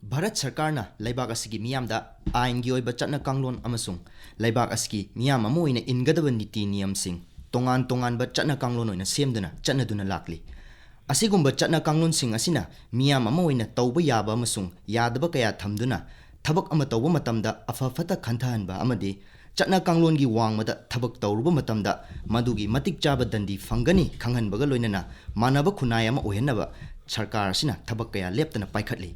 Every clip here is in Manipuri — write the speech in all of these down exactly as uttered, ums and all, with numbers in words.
ꯚꯥꯔꯠ ꯁꯔꯀꯥꯔꯅ ꯂꯩꯕꯥꯛ ꯑꯁꯤꯒꯤ ꯃꯤꯌꯥꯝꯗ ꯑꯥꯏꯟꯒꯤ ꯑꯣꯏꯕ ꯆꯠꯅ ꯀꯥꯡꯂꯣꯟ ꯑꯃꯁꯨꯡ ꯂꯩꯕꯥꯛ ꯑꯁꯤꯒꯤ ꯃꯤꯌꯥꯝ ꯑꯃ ꯑꯣꯏꯅ ꯏꯟꯒꯗꯕ ꯅꯤꯇꯤ ꯅꯤꯌꯝꯁꯤꯡ ꯇꯣꯉꯥꯟ ꯇꯣꯉꯥꯟꯕ ꯆꯠꯅ ꯀꯥꯡꯂꯣꯟ ꯑꯣꯏꯅ ꯁꯦꯝꯗꯨꯅ ꯆꯠꯅꯗꯨꯅ ꯂꯥꯛꯂꯤ꯫ ꯑꯁꯤꯒꯨꯝꯕ ꯆꯠꯅ ꯀꯥꯡꯂꯣꯟꯁꯤꯡ ꯑꯁꯤꯅ ꯃꯤꯌꯥꯝ ꯑꯃ ꯑꯣꯏꯅ ꯇꯧꯕ ꯌꯥꯕ ꯑꯃꯁꯨꯡ ꯌꯥꯗꯕ ꯀꯌꯥ ꯊꯝꯗꯨꯅ ꯊꯕꯛ ꯑꯃ ꯇꯧꯕ ꯃꯇꯝꯗ ꯑꯐ ꯐꯠꯇ ꯈꯟꯊꯍꯟꯕ ꯑꯃꯗꯤ ꯆꯠꯅ ꯀꯥꯡꯂꯣꯟꯒꯤ ꯋꯥꯡꯃꯗ ꯊꯕꯛ ꯇꯧꯔꯨꯕ ꯃꯇꯝꯗ ꯃꯗꯨꯒꯤ ꯃꯇꯤꯛ ꯆꯥꯕ ꯗꯟꯗꯤ ꯐꯪꯒꯅꯤ ꯈꯪꯍꯟꯕꯒ ꯂꯣꯏꯅꯅ ꯃꯥꯟꯅꯕ ꯈꯨꯟꯅꯥꯏ ꯑꯃ ꯑꯣꯏꯍꯟꯅꯕ ꯁꯔꯀꯥꯔ ꯑꯁꯤꯅ ꯊꯕꯛ ꯀꯌꯥ ꯂꯦꯞꯇꯅ ꯄꯥꯏꯈꯠꯂꯤ꯫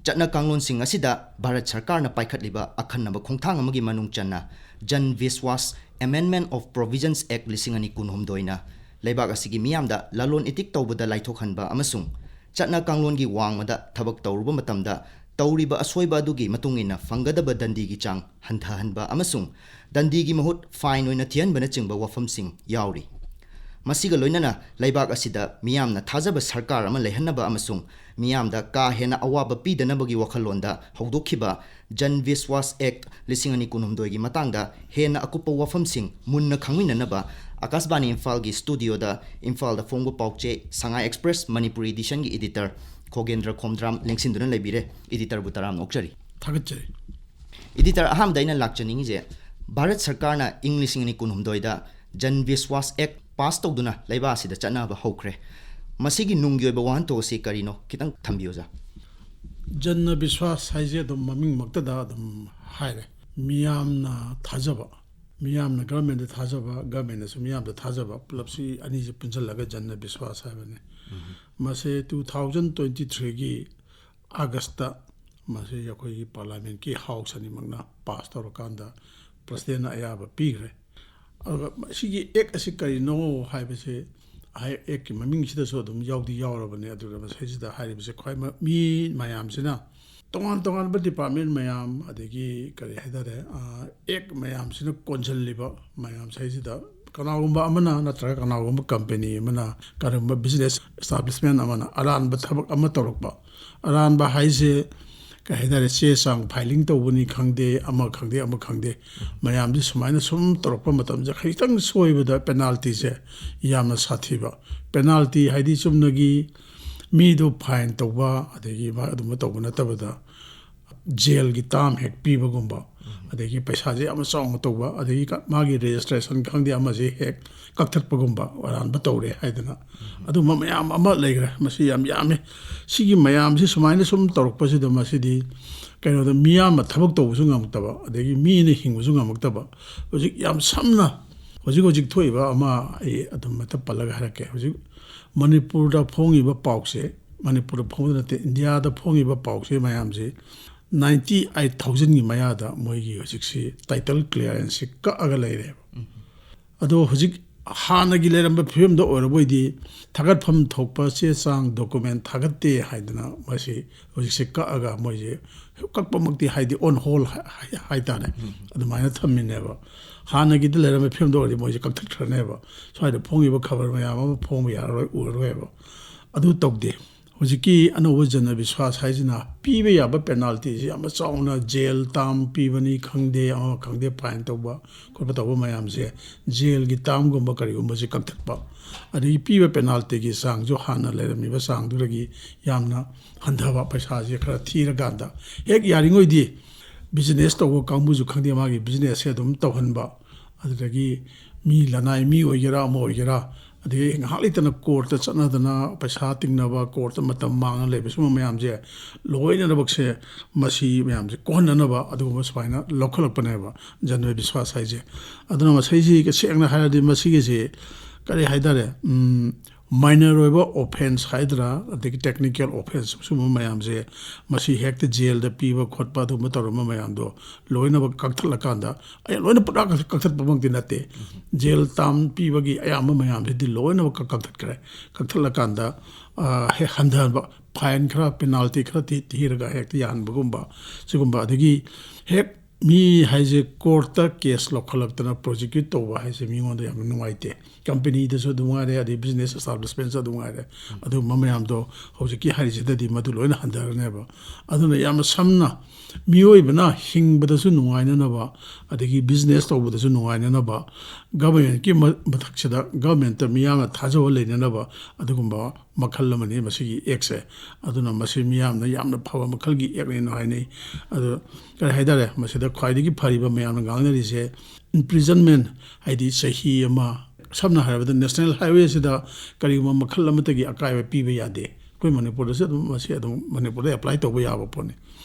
ꯆꯠꯅ ꯀꯥꯡꯂꯣꯟꯁꯤꯡ ꯑꯁꯤꯗ ꯚꯥꯔꯠ ꯁꯔꯀꯥꯔꯅ ꯄꯥꯏꯈꯠꯂꯤꯕ ꯑꯈꯟꯅꯕ ꯈꯣꯡꯊꯥꯡ ꯑꯃꯒꯤ ꯃꯅꯨꯡ ꯆꯟꯅ Jan Vishwas Amendment of Provisions Act ꯂꯤꯁꯤꯡ ꯑꯅꯤ ꯀꯨꯟꯍꯨꯝꯗꯣꯏꯅ ꯂꯩꯕꯥꯛ ꯑꯁꯤꯒꯤ ꯃꯤꯌꯥꯝꯗ ꯂꯂꯣꯟ ꯏꯇꯤꯛ ꯇꯧꯕꯗ ꯂꯥꯏꯊꯣꯛꯍꯟꯕ ꯑꯃꯁꯨꯡ ꯆꯠꯅ ꯀꯥꯡꯂꯣꯟꯒꯤ ꯋꯥꯡꯃꯗ ꯊꯕꯛ ꯇꯧꯔꯨꯕ ꯃꯇꯝꯗ ꯇꯧꯔꯤꯕ ꯑꯁꯣꯏꯕ ꯑꯗꯨꯒꯤ ꯃꯇꯨꯡ ꯏꯟꯅ ꯐꯪꯒꯗꯕ ꯗꯟꯗꯤꯒꯤ ꯆꯥꯡ ꯍꯟꯊꯍꯟꯕ ꯑꯃꯁꯨꯡ ꯗꯟꯗꯤꯒꯤ ꯃꯍꯨꯠ ꯐꯥꯏꯟ ꯑꯣꯏꯅ ꯊꯤꯍꯟꯕꯅꯆꯤꯡꯕ ꯋꯥꯐꯝꯁꯤꯡ ꯌꯥꯎꯔꯤ꯫ ꯃꯁꯤꯒ ꯂꯣꯏꯅꯅ ꯂꯩꯕꯥꯛ ꯑꯁꯤꯗ ꯃꯤꯌꯥꯝꯅ ꯊꯥꯖꯕ ꯁꯔꯀꯥꯔ ꯑꯃ ꯂꯩꯍꯟꯅꯕ ꯑꯃꯁꯨꯡ ꯃꯤꯌꯥꯝꯗ ꯀꯥ ꯍꯦꯟꯅ ꯑꯋꯥꯕ ꯄꯤꯗꯅꯕꯒꯤ ꯋꯥꯈꯜꯂꯣꯟꯗ ꯍꯧꯗꯣꯛꯈꯤꯕ Jan Vishwas Act ꯂꯤꯁꯤꯡ ꯑꯅꯤ ꯀꯨꯟꯍꯨꯝꯗꯣꯏꯒꯤ ꯃꯇꯥꯡꯗ ꯍꯦꯟꯅ ꯑꯀꯨꯞꯄ ꯋꯥꯐꯝꯁꯤꯡ ꯃꯨꯟꯅ ꯈꯪꯃꯤꯟꯅꯅꯕ ꯑꯀꯥꯁꯕꯥꯅꯤ ꯏꯝꯐꯥꯜꯒꯤ ꯁ꯭ꯇꯨꯗꯤꯑꯣꯗ ꯏꯝꯐꯥꯜꯗ ꯐꯣꯡꯕ ꯄꯥꯎꯆꯦ ꯁꯉꯥꯏ ꯑꯦꯛꯁꯄ꯭ꯔꯦꯁ ꯃꯅꯤꯄꯨꯔꯤ ꯏꯗꯤꯁꯟꯒꯤ ꯏꯗꯤꯇꯔ ꯈꯣꯒꯦꯟꯗ꯭ꯔ ꯈꯣꯝꯗ꯭ꯔꯥꯝ ꯂꯦꯡꯁꯤꯟꯗꯨꯅ ꯂꯩꯕꯤꯔꯦ꯫ ꯏꯗꯤꯇꯔꯕꯨ ꯇꯔꯥꯝꯅ ꯑꯣꯛꯆꯔꯤ꯫ ꯊꯥꯒꯠꯆꯔꯤ꯫ ꯏꯗꯤꯇꯔ, ꯑꯍꯥꯟꯕꯗ ꯑꯩꯅ ꯂꯥꯛꯆꯅꯤꯡꯉꯤꯁꯦ, ꯚꯥꯔꯠ ꯁꯔꯀꯥꯔꯅ ꯏꯪ ꯂꯤꯁꯤꯡ ꯑꯅꯤ ꯀꯨꯟꯍꯨꯝꯗꯣꯏꯗ Jan Vishwas Act ꯄꯥꯁ ꯇꯧꯗꯨꯅ ꯂꯩꯕꯥꯛ ꯑꯁꯤꯗ ꯆꯠꯅꯕ ꯍꯧꯈ꯭ꯔꯦ꯫ ꯃꯁꯤꯒꯤ ꯅꯨꯡꯒꯤ ꯑꯣꯏꯕ ꯋꯥꯍꯟꯊꯣꯛ ꯑꯁꯤ ꯀꯔꯤꯅꯣ, ꯈꯤꯇꯪ ꯊꯝꯕꯤꯌꯨ, ꯑꯣꯖꯥ꯫ ꯖꯟꯅ ꯕꯤꯁ꯭ꯋꯥꯁ ꯍꯥꯏꯁꯦ ꯑꯗꯨꯝ ꯃꯃꯤꯡꯃꯛꯇꯗ ꯑꯗꯨꯝ ꯍꯥꯏꯔꯦ, ꯃꯤꯌꯥꯝꯅ ꯊꯥꯖꯕ, ꯃꯤꯌꯥꯝꯅ ꯒꯚꯔꯟꯃꯦꯟꯗ ꯊꯥꯖꯕ, ꯒꯚꯔꯟꯃꯦꯟꯅꯁꯨ ꯃꯤꯌꯥꯝꯗ ꯊꯥꯖꯕ, ꯄꯨꯂꯞꯁꯤ ꯑꯅꯤꯁꯤ ꯄꯨꯟꯁꯤꯜꯂꯒ ꯖꯟꯅ ꯕꯤꯁ꯭ꯋꯥꯁ ꯍꯥꯏꯕꯅꯤ꯫ ꯃꯁꯦ ꯇꯨ ꯊꯥꯎꯖꯟ ꯇ꯭ꯋꯦꯟꯇꯤ ꯊ꯭ꯔꯤꯒꯤ ꯑꯥꯒꯁꯇ ꯃꯁꯤ ꯑꯩꯈꯣꯏꯒꯤ ꯄꯥꯔꯂꯥꯃꯦꯟꯀꯤ ꯍꯥꯎꯁ ꯑꯅꯤꯃꯛꯅ ꯄꯥꯁ ꯇꯧꯔꯀꯥꯟꯗ ꯄ꯭ꯔꯁꯤꯗꯦꯟꯅ ꯑꯌꯥꯕ ꯄꯤꯈ꯭ꯔꯦ꯫ ꯑꯗꯨꯒ ꯃꯁꯤꯒꯤ ꯑꯦꯛ ꯑꯁꯤ ꯀꯔꯤꯅꯣ ꯍꯥꯏꯕꯁꯦ, ꯑꯦꯛꯀꯤ ꯃꯃꯤꯡꯁꯤꯗꯁꯨ ꯑꯗꯨꯝ ꯌꯥꯎꯗꯤ ꯌꯥꯎꯔꯕꯅꯦ꯫ ꯑꯗꯨꯒ ꯃꯁꯤꯁꯤꯗ ꯍꯥꯏꯔꯤꯕꯁꯦ ꯈ꯭ꯋꯥꯏ ꯃ-, ꯃꯤ ꯃꯌꯥꯝꯁꯤꯅ ꯇꯣꯉꯥꯟ ꯇꯣꯉꯥꯟꯕ ꯗꯤꯄꯥꯔꯠꯃꯦꯟ ꯃꯌꯥꯝ, ꯑꯗꯒꯤ ꯀꯔꯤ ꯍꯥꯏꯇꯥꯔꯦ, ꯑ, ꯑꯦꯛ ꯃꯌꯥꯝꯁꯤꯅ ꯀꯣꯟꯁꯤꯜꯂꯤꯕ ꯃꯌꯥꯝꯁꯤꯗꯩꯁꯤꯗ ꯀꯅꯥꯒꯨꯝꯕ ꯑꯃꯅ ꯅꯠꯇ꯭ꯔꯒ ꯀꯅꯥꯒꯨꯝꯕ ꯀꯝꯄꯦꯅꯤ ꯑꯃꯅ, ꯀꯔꯤꯒꯨꯝꯕ ꯕꯤꯖꯤꯅꯦꯁ ꯏꯁꯇꯥꯕ꯭ꯂꯤꯁꯃꯦꯟ ꯑꯃꯅ ꯑꯔꯥꯟꯕ ꯊꯕꯛ ꯑꯃ ꯇꯧꯔꯛꯄ, ꯑꯔꯥꯟꯕ ꯍꯥꯏꯁꯦ ꯀꯩ ꯍꯥꯏꯇꯥꯔꯦ, ꯆꯦ ꯆꯥꯡ ꯐꯥꯏꯂꯤꯡ ꯇꯧꯕꯅꯤ ꯈꯪꯗꯦ, ꯑꯃ ꯈꯪꯗꯦ, ꯑꯃ ꯈꯪꯗꯦ, ꯃꯌꯥꯝꯁꯦ ꯁꯨꯃꯥꯏꯅ ꯁꯨꯝ ꯇꯧꯔꯛꯄ ꯃꯇꯝꯁꯦ ꯈꯖꯤꯛꯇꯪ ꯁꯣꯏꯕꯗ ꯄꯦꯅꯥꯜꯇꯤꯁꯦ ꯌꯥꯝꯅ ꯁꯥꯊꯤꯕ꯫ ꯄꯦꯅꯥꯜꯇꯤ ꯍꯥꯏꯗꯤ ꯆꯨꯝꯅꯒꯤ ꯃꯤꯗꯨ fine ꯇꯧꯕ, ꯑꯗꯒꯤ ꯃꯥ ꯑꯗꯨꯝꯕ ꯇꯧꯕ ꯅꯠꯇꯕꯗ ꯖꯦꯜꯒꯤ term ꯍꯦꯛ ꯄꯤꯕꯒꯨꯝꯕ, ꯑꯗꯒꯤ ꯄꯩꯁꯥꯁꯦ ꯌꯥꯝꯅ ꯆꯥꯎꯅ ꯇꯧꯕ, ꯑꯗꯒꯤ ꯀ-, ꯃꯥꯒꯤ registration ꯈꯪꯗꯦ ꯑꯃꯁꯦ ꯍꯦꯛ ꯀꯛꯊꯠꯄꯒꯨꯝꯕ, ꯑꯔꯥꯟꯕ ꯇꯧꯔꯦ ꯍꯥꯏꯗꯅ, ꯑꯗꯨꯝꯕ ꯃꯌꯥꯝ ꯑꯃ ꯂꯩꯈ꯭ꯔꯦ꯫ ꯃꯁꯤ ꯌꯥꯝ ꯌꯥꯝꯃꯤ꯫ ꯁꯤꯒꯤ ꯃꯌꯥꯝꯁꯤ ꯁꯨꯃꯥꯏꯅ ꯁꯨꯝ ꯇꯧꯔꯛꯄꯁꯤꯗ ꯃꯁꯤꯗꯤ ꯀꯩꯅꯣꯗ ꯃꯤꯌꯥꯝꯅ ꯊꯕꯛ ꯇꯧꯕꯁꯨ ꯉꯝꯃꯛꯇꯕ, ꯑꯗꯒꯤ ꯃꯤꯅ ꯍꯤꯡꯕꯁꯨ ꯉꯝꯃꯛꯇꯕ꯫ ꯍꯧꯖꯤꯛ ꯌꯥꯝ ꯁꯝꯅ ꯍꯧꯖꯤꯛ ꯍꯧꯖꯤꯛ ꯊꯣꯛꯏꯕ ꯑꯃ ꯑꯩ ꯑꯗꯨꯝ ꯃꯊꯛ ꯄꯜꯂꯒ ꯍꯥꯏꯔꯛꯀꯦ꯫ ꯍꯧꯖꯤꯛ ꯃꯅꯤꯄꯨꯔꯗ ꯐꯣꯡꯉꯤꯕ ꯄꯥꯎꯁꯦ, ꯃꯅꯤꯄꯨꯔꯗ ꯐꯣꯡꯕꯗ ꯅꯠꯇꯦ, ꯏꯟꯗꯤꯌꯥꯗ ꯐꯣꯡꯉꯤꯕ ꯄꯥꯎꯁꯦ ꯃꯌꯥꯝꯁꯦ ninety eight thousandꯒꯤ ꯃꯌꯥꯗ ꯃꯣꯏꯒꯤ ꯍꯧꯖꯤꯛꯁꯤ title clearanceꯁꯤ ꯀꯛꯑꯒ ꯂꯩꯔꯦꯕ꯫ ꯑꯗꯣ ꯍꯧꯖꯤꯛ ꯍꯥꯟꯅꯒꯤ ꯂꯩꯔꯝꯕ ꯐꯤꯕꯝꯗ ꯑꯣꯏꯔꯕ ꯑꯣꯏꯗꯤ ꯊꯥꯒꯠꯐꯝ ꯊꯣꯛꯄ ꯆꯦ ꯆꯥꯡ document ꯊꯥꯒꯠꯇꯦ ꯍꯥꯏꯗꯅ ꯃꯁꯤ ꯍꯧꯖꯤꯛꯁꯦ ꯀꯛꯑꯒ ꯃꯣꯏꯁꯦ ꯀꯛꯄꯃꯛꯇꯤ ꯍꯥꯏꯗꯤ on hold ꯍꯥꯏ-, ꯍꯥꯏ-, ꯍꯥꯏꯇꯥꯔꯦ꯫ ꯑꯗꯨꯃꯥꯏꯅ ꯊꯝꯃꯤꯅꯦꯕ꯫ ꯍꯥꯟꯅꯒꯤꯗ ꯂꯩꯔꯝꯕ ꯐꯤꯕꯝꯗ ꯑꯣꯏꯔꯗꯤ ꯃꯣꯏꯁꯦ ꯀꯛꯊꯠꯈ꯭ꯔꯅꯦꯕ꯫ ꯁ꯭ꯋꯥꯏꯗ ꯐꯣꯡꯉꯤꯕ ꯈꯕꯔ ꯃꯌꯥꯝ ꯑꯃ ꯐꯣꯡꯕ ꯌꯥꯔꯔꯣꯏ, ꯎꯔꯔꯣꯏꯕ꯫ ꯑꯗꯨ ꯇꯧꯗꯦ꯫ ꯍꯧꯖꯤꯛꯀꯤ ꯑꯅꯧꯕ ꯖꯅ ꯕꯤꯁ꯭ꯋꯥꯁ ꯍꯥꯏꯁꯤꯅ ꯄꯤꯕ ꯌꯥꯕ penaltyꯁꯤ ꯌꯥꯝꯅ ꯆꯥꯎꯅ, ꯖꯦꯜ term ꯄꯤꯕꯅꯤ ꯈꯪꯗꯦ, ꯑꯃ ꯈꯪꯗꯦ, fine ꯇꯧꯕ ꯈꯣꯠꯄ ꯇꯧꯕ ꯃꯌꯥꯝꯁꯦ, ꯖꯦꯜꯒꯤ termꯒꯨꯝꯕ ꯀꯔꯤꯒꯨꯝꯕꯁꯤ ꯀꯛꯊꯠꯄ, ꯑꯗꯒꯤ ꯄꯤꯕ penaltyꯒꯤ ꯆꯥꯡꯁꯨ ꯍꯥꯟꯅ ꯂꯩꯔꯝꯃꯤꯕ ꯆꯥꯡꯗꯨꯗꯒꯤ ꯌꯥꯝꯅ ꯍꯟꯊꯕ, ꯄꯩꯁꯥꯁꯦ ꯈꯔ ꯊꯤꯔꯀꯥꯟꯗ ꯍꯦꯛ ꯌꯥꯔꯤꯉꯩꯗꯤ business ꯇꯧꯕ ꯀꯥꯡꯕꯨꯁꯨ ꯈꯪꯗꯦ, ꯃꯥꯒꯤ businessꯁꯦ ꯑꯗꯨꯝ ꯇꯧꯍꯟꯕ, ꯑꯗꯨꯗꯒꯤ ꯃꯤ ꯂꯅꯥꯏ ꯃꯤ ꯑꯣꯏꯒꯦꯔꯥ ꯑꯃ ꯑꯣꯏꯒꯦꯔꯥ, ꯑꯗꯒꯤ ꯉꯥꯏꯍꯥꯛ ꯂꯩꯇꯅ courtꯇ ꯆꯠꯅꯗꯅ ꯄꯩꯁꯥ ꯇꯤꯡꯅꯕ, courtꯇ ꯃꯇꯝ ꯃꯥꯡꯉ ꯂꯩꯕ ꯁꯨꯝꯕ ꯃꯌꯥꯝꯁꯦ ꯂꯣꯏꯅꯃꯛꯁꯦ ꯃꯁꯤ ꯃꯌꯥꯝꯁꯦ ꯀꯣꯛꯍꯟꯅꯅꯕ ꯑꯗꯨꯒꯨꯝꯕ ꯁꯨꯃꯥꯏꯅ ꯂꯧꯈꯠꯂꯛꯄꯅꯦꯕ ꯖꯟ ꯕꯤꯁ꯭ꯋꯥꯁ ꯍꯥꯏꯁꯦ꯫ ꯑꯗꯨꯅ ꯃꯁꯤꯁꯤ ꯁꯦꯡꯅ ꯍꯥꯏꯔꯗꯤ ꯃꯁꯤꯒꯤꯁꯤ ꯀꯔꯤ ꯍꯥꯏꯇꯥꯔꯦ, ꯎꯝ, minor ꯑꯣꯏꯕ offence ꯍꯥꯏꯗ꯭ꯔꯥ, ꯑꯗꯒꯤ technical offence ꯁꯨꯝꯕ ꯃꯌꯥꯝꯁꯦ ꯃꯁꯤ ꯍꯦꯛꯇ ꯖꯦꯜꯗ ꯄꯤꯕ ꯈꯣꯠꯄ ꯑꯗꯨꯒꯨꯝꯕ ꯇꯧꯔꯝꯕ ꯃꯌꯥꯝꯗꯣ ꯂꯣꯏꯅꯃꯛ ꯀꯛꯊꯠꯂꯀꯥꯟꯗ, ꯑꯩ ꯂꯣꯏꯅ ꯄꯨꯔꯥ ꯀꯛꯊꯠ-, ꯀꯛꯊꯠꯄꯃꯛꯇꯤ ꯅꯠꯇꯦ, ꯖꯦꯜ term ꯄꯤꯕꯒꯤ ꯑꯌꯥꯝꯕ ꯃꯌꯥꯝꯁꯤꯗꯤ ꯂꯣꯏꯅꯃꯛ ꯀꯛ-, ꯀꯛꯊꯠꯈ꯭ꯔꯦ꯫ ꯀꯛꯊꯠꯂꯀꯥꯟꯗ, ꯑ, ꯍꯦꯛ ꯍꯟꯊꯍꯟꯕ, fine ꯈꯔ, penalty ꯈꯔ ꯊꯤ-, ꯊꯤꯔꯒ ꯍꯦꯛꯇ ꯌꯥꯍꯟꯕꯒꯨꯝꯕ, ꯁꯤꯒꯨꯝꯕ, ꯑꯗꯒꯤ ꯍꯦꯛ ꯃꯤ ꯍꯥꯏꯁꯦ courtꯇ case ꯂꯧꯈꯠꯂꯛꯇꯅ prosecute ꯇꯧꯕ ꯍꯥꯏꯁꯦ ꯃꯤꯉꯣꯟꯗ ꯌꯥꯝꯅ ꯅꯨꯡꯉꯥꯏꯇꯦ꯫ Companyꯗꯁꯨ ꯑꯗꯨꯝ ꯉꯥꯏꯔꯦ, ꯑꯗꯩ business establishmentꯁꯨ ꯑꯗꯨꯝ ꯉꯥꯏꯔꯦ꯫ ꯑꯗꯨꯒꯨꯝꯕ ꯃꯌꯥꯝꯗꯣ ꯍꯧꯖꯤꯛꯀꯤ ꯍꯥꯏꯔꯤꯁꯤꯗꯗꯤ ꯃꯗꯨ ꯂꯣꯏꯅ ꯍꯟꯊꯔꯅꯦꯕ꯫ ꯑꯗꯨꯅ ꯌꯥꯝꯅ ꯁꯝꯅ ꯃꯤꯑꯣꯏꯕꯅ ꯍꯤꯡꯕꯗꯁꯨ ꯅꯨꯡꯉꯥꯏꯅꯅꯕ, ꯑꯗꯒꯤ business ꯇꯧꯕꯗꯁꯨ ꯅꯨꯡꯉꯥꯏꯅꯅꯕ, governmentꯀꯤ ꯃ-, ꯃꯊꯛꯁꯤꯗ governmentꯇ ꯃꯤꯌꯥꯝꯅ ꯊꯥꯖꯕ ꯂꯩꯅꯅꯕ ꯑꯗꯨꯒꯨꯝꯕ ꯃꯈꯜ ꯑꯃꯅꯤ ꯃꯁꯤꯒꯤ ꯑꯦꯛꯁꯦ꯫ ꯑꯗꯨꯅ ꯃꯁꯤ ꯃꯤꯌꯥꯝꯅ ꯌꯥꯝꯅ ꯐꯕ ꯃꯈꯜꯒꯤ ꯑꯦꯛꯅꯦꯅ ꯍꯥꯏꯅꯩ꯫ ꯑꯗꯣ ꯀꯔꯤ ꯍꯥꯏꯇꯥꯔꯦ, ꯃꯁꯤꯗ ꯈ꯭ꯋꯥꯏꯗꯒꯤ ꯐꯔꯤꯕ ꯃꯌꯥꯝꯅ ꯉꯥꯡꯅꯔꯤꯁꯦ imprisonment, ꯍꯥꯏꯗꯤ ꯆꯍꯤ ꯑꯃ, ꯁꯝꯅ ꯍꯥꯏꯔꯕꯗ national highwayꯁꯤꯗ ꯀꯔꯤꯒꯨꯝꯕ ꯃꯈꯜ ꯑꯃꯠꯇꯒꯤ ꯑꯀꯥꯏꯕ ꯄꯤꯕ ꯌꯥꯗꯦ꯫ ꯑꯩꯈꯣꯏ ꯃꯅꯤꯄꯨꯔꯗꯁꯨ ꯑꯗꯨꯝ ꯃꯁꯤ ꯑꯗꯨꯝ ꯃꯅꯤꯄꯨꯔꯗ apply ꯇꯧꯕ ꯌꯥꯕ ꯄꯣꯠꯅꯤ꯫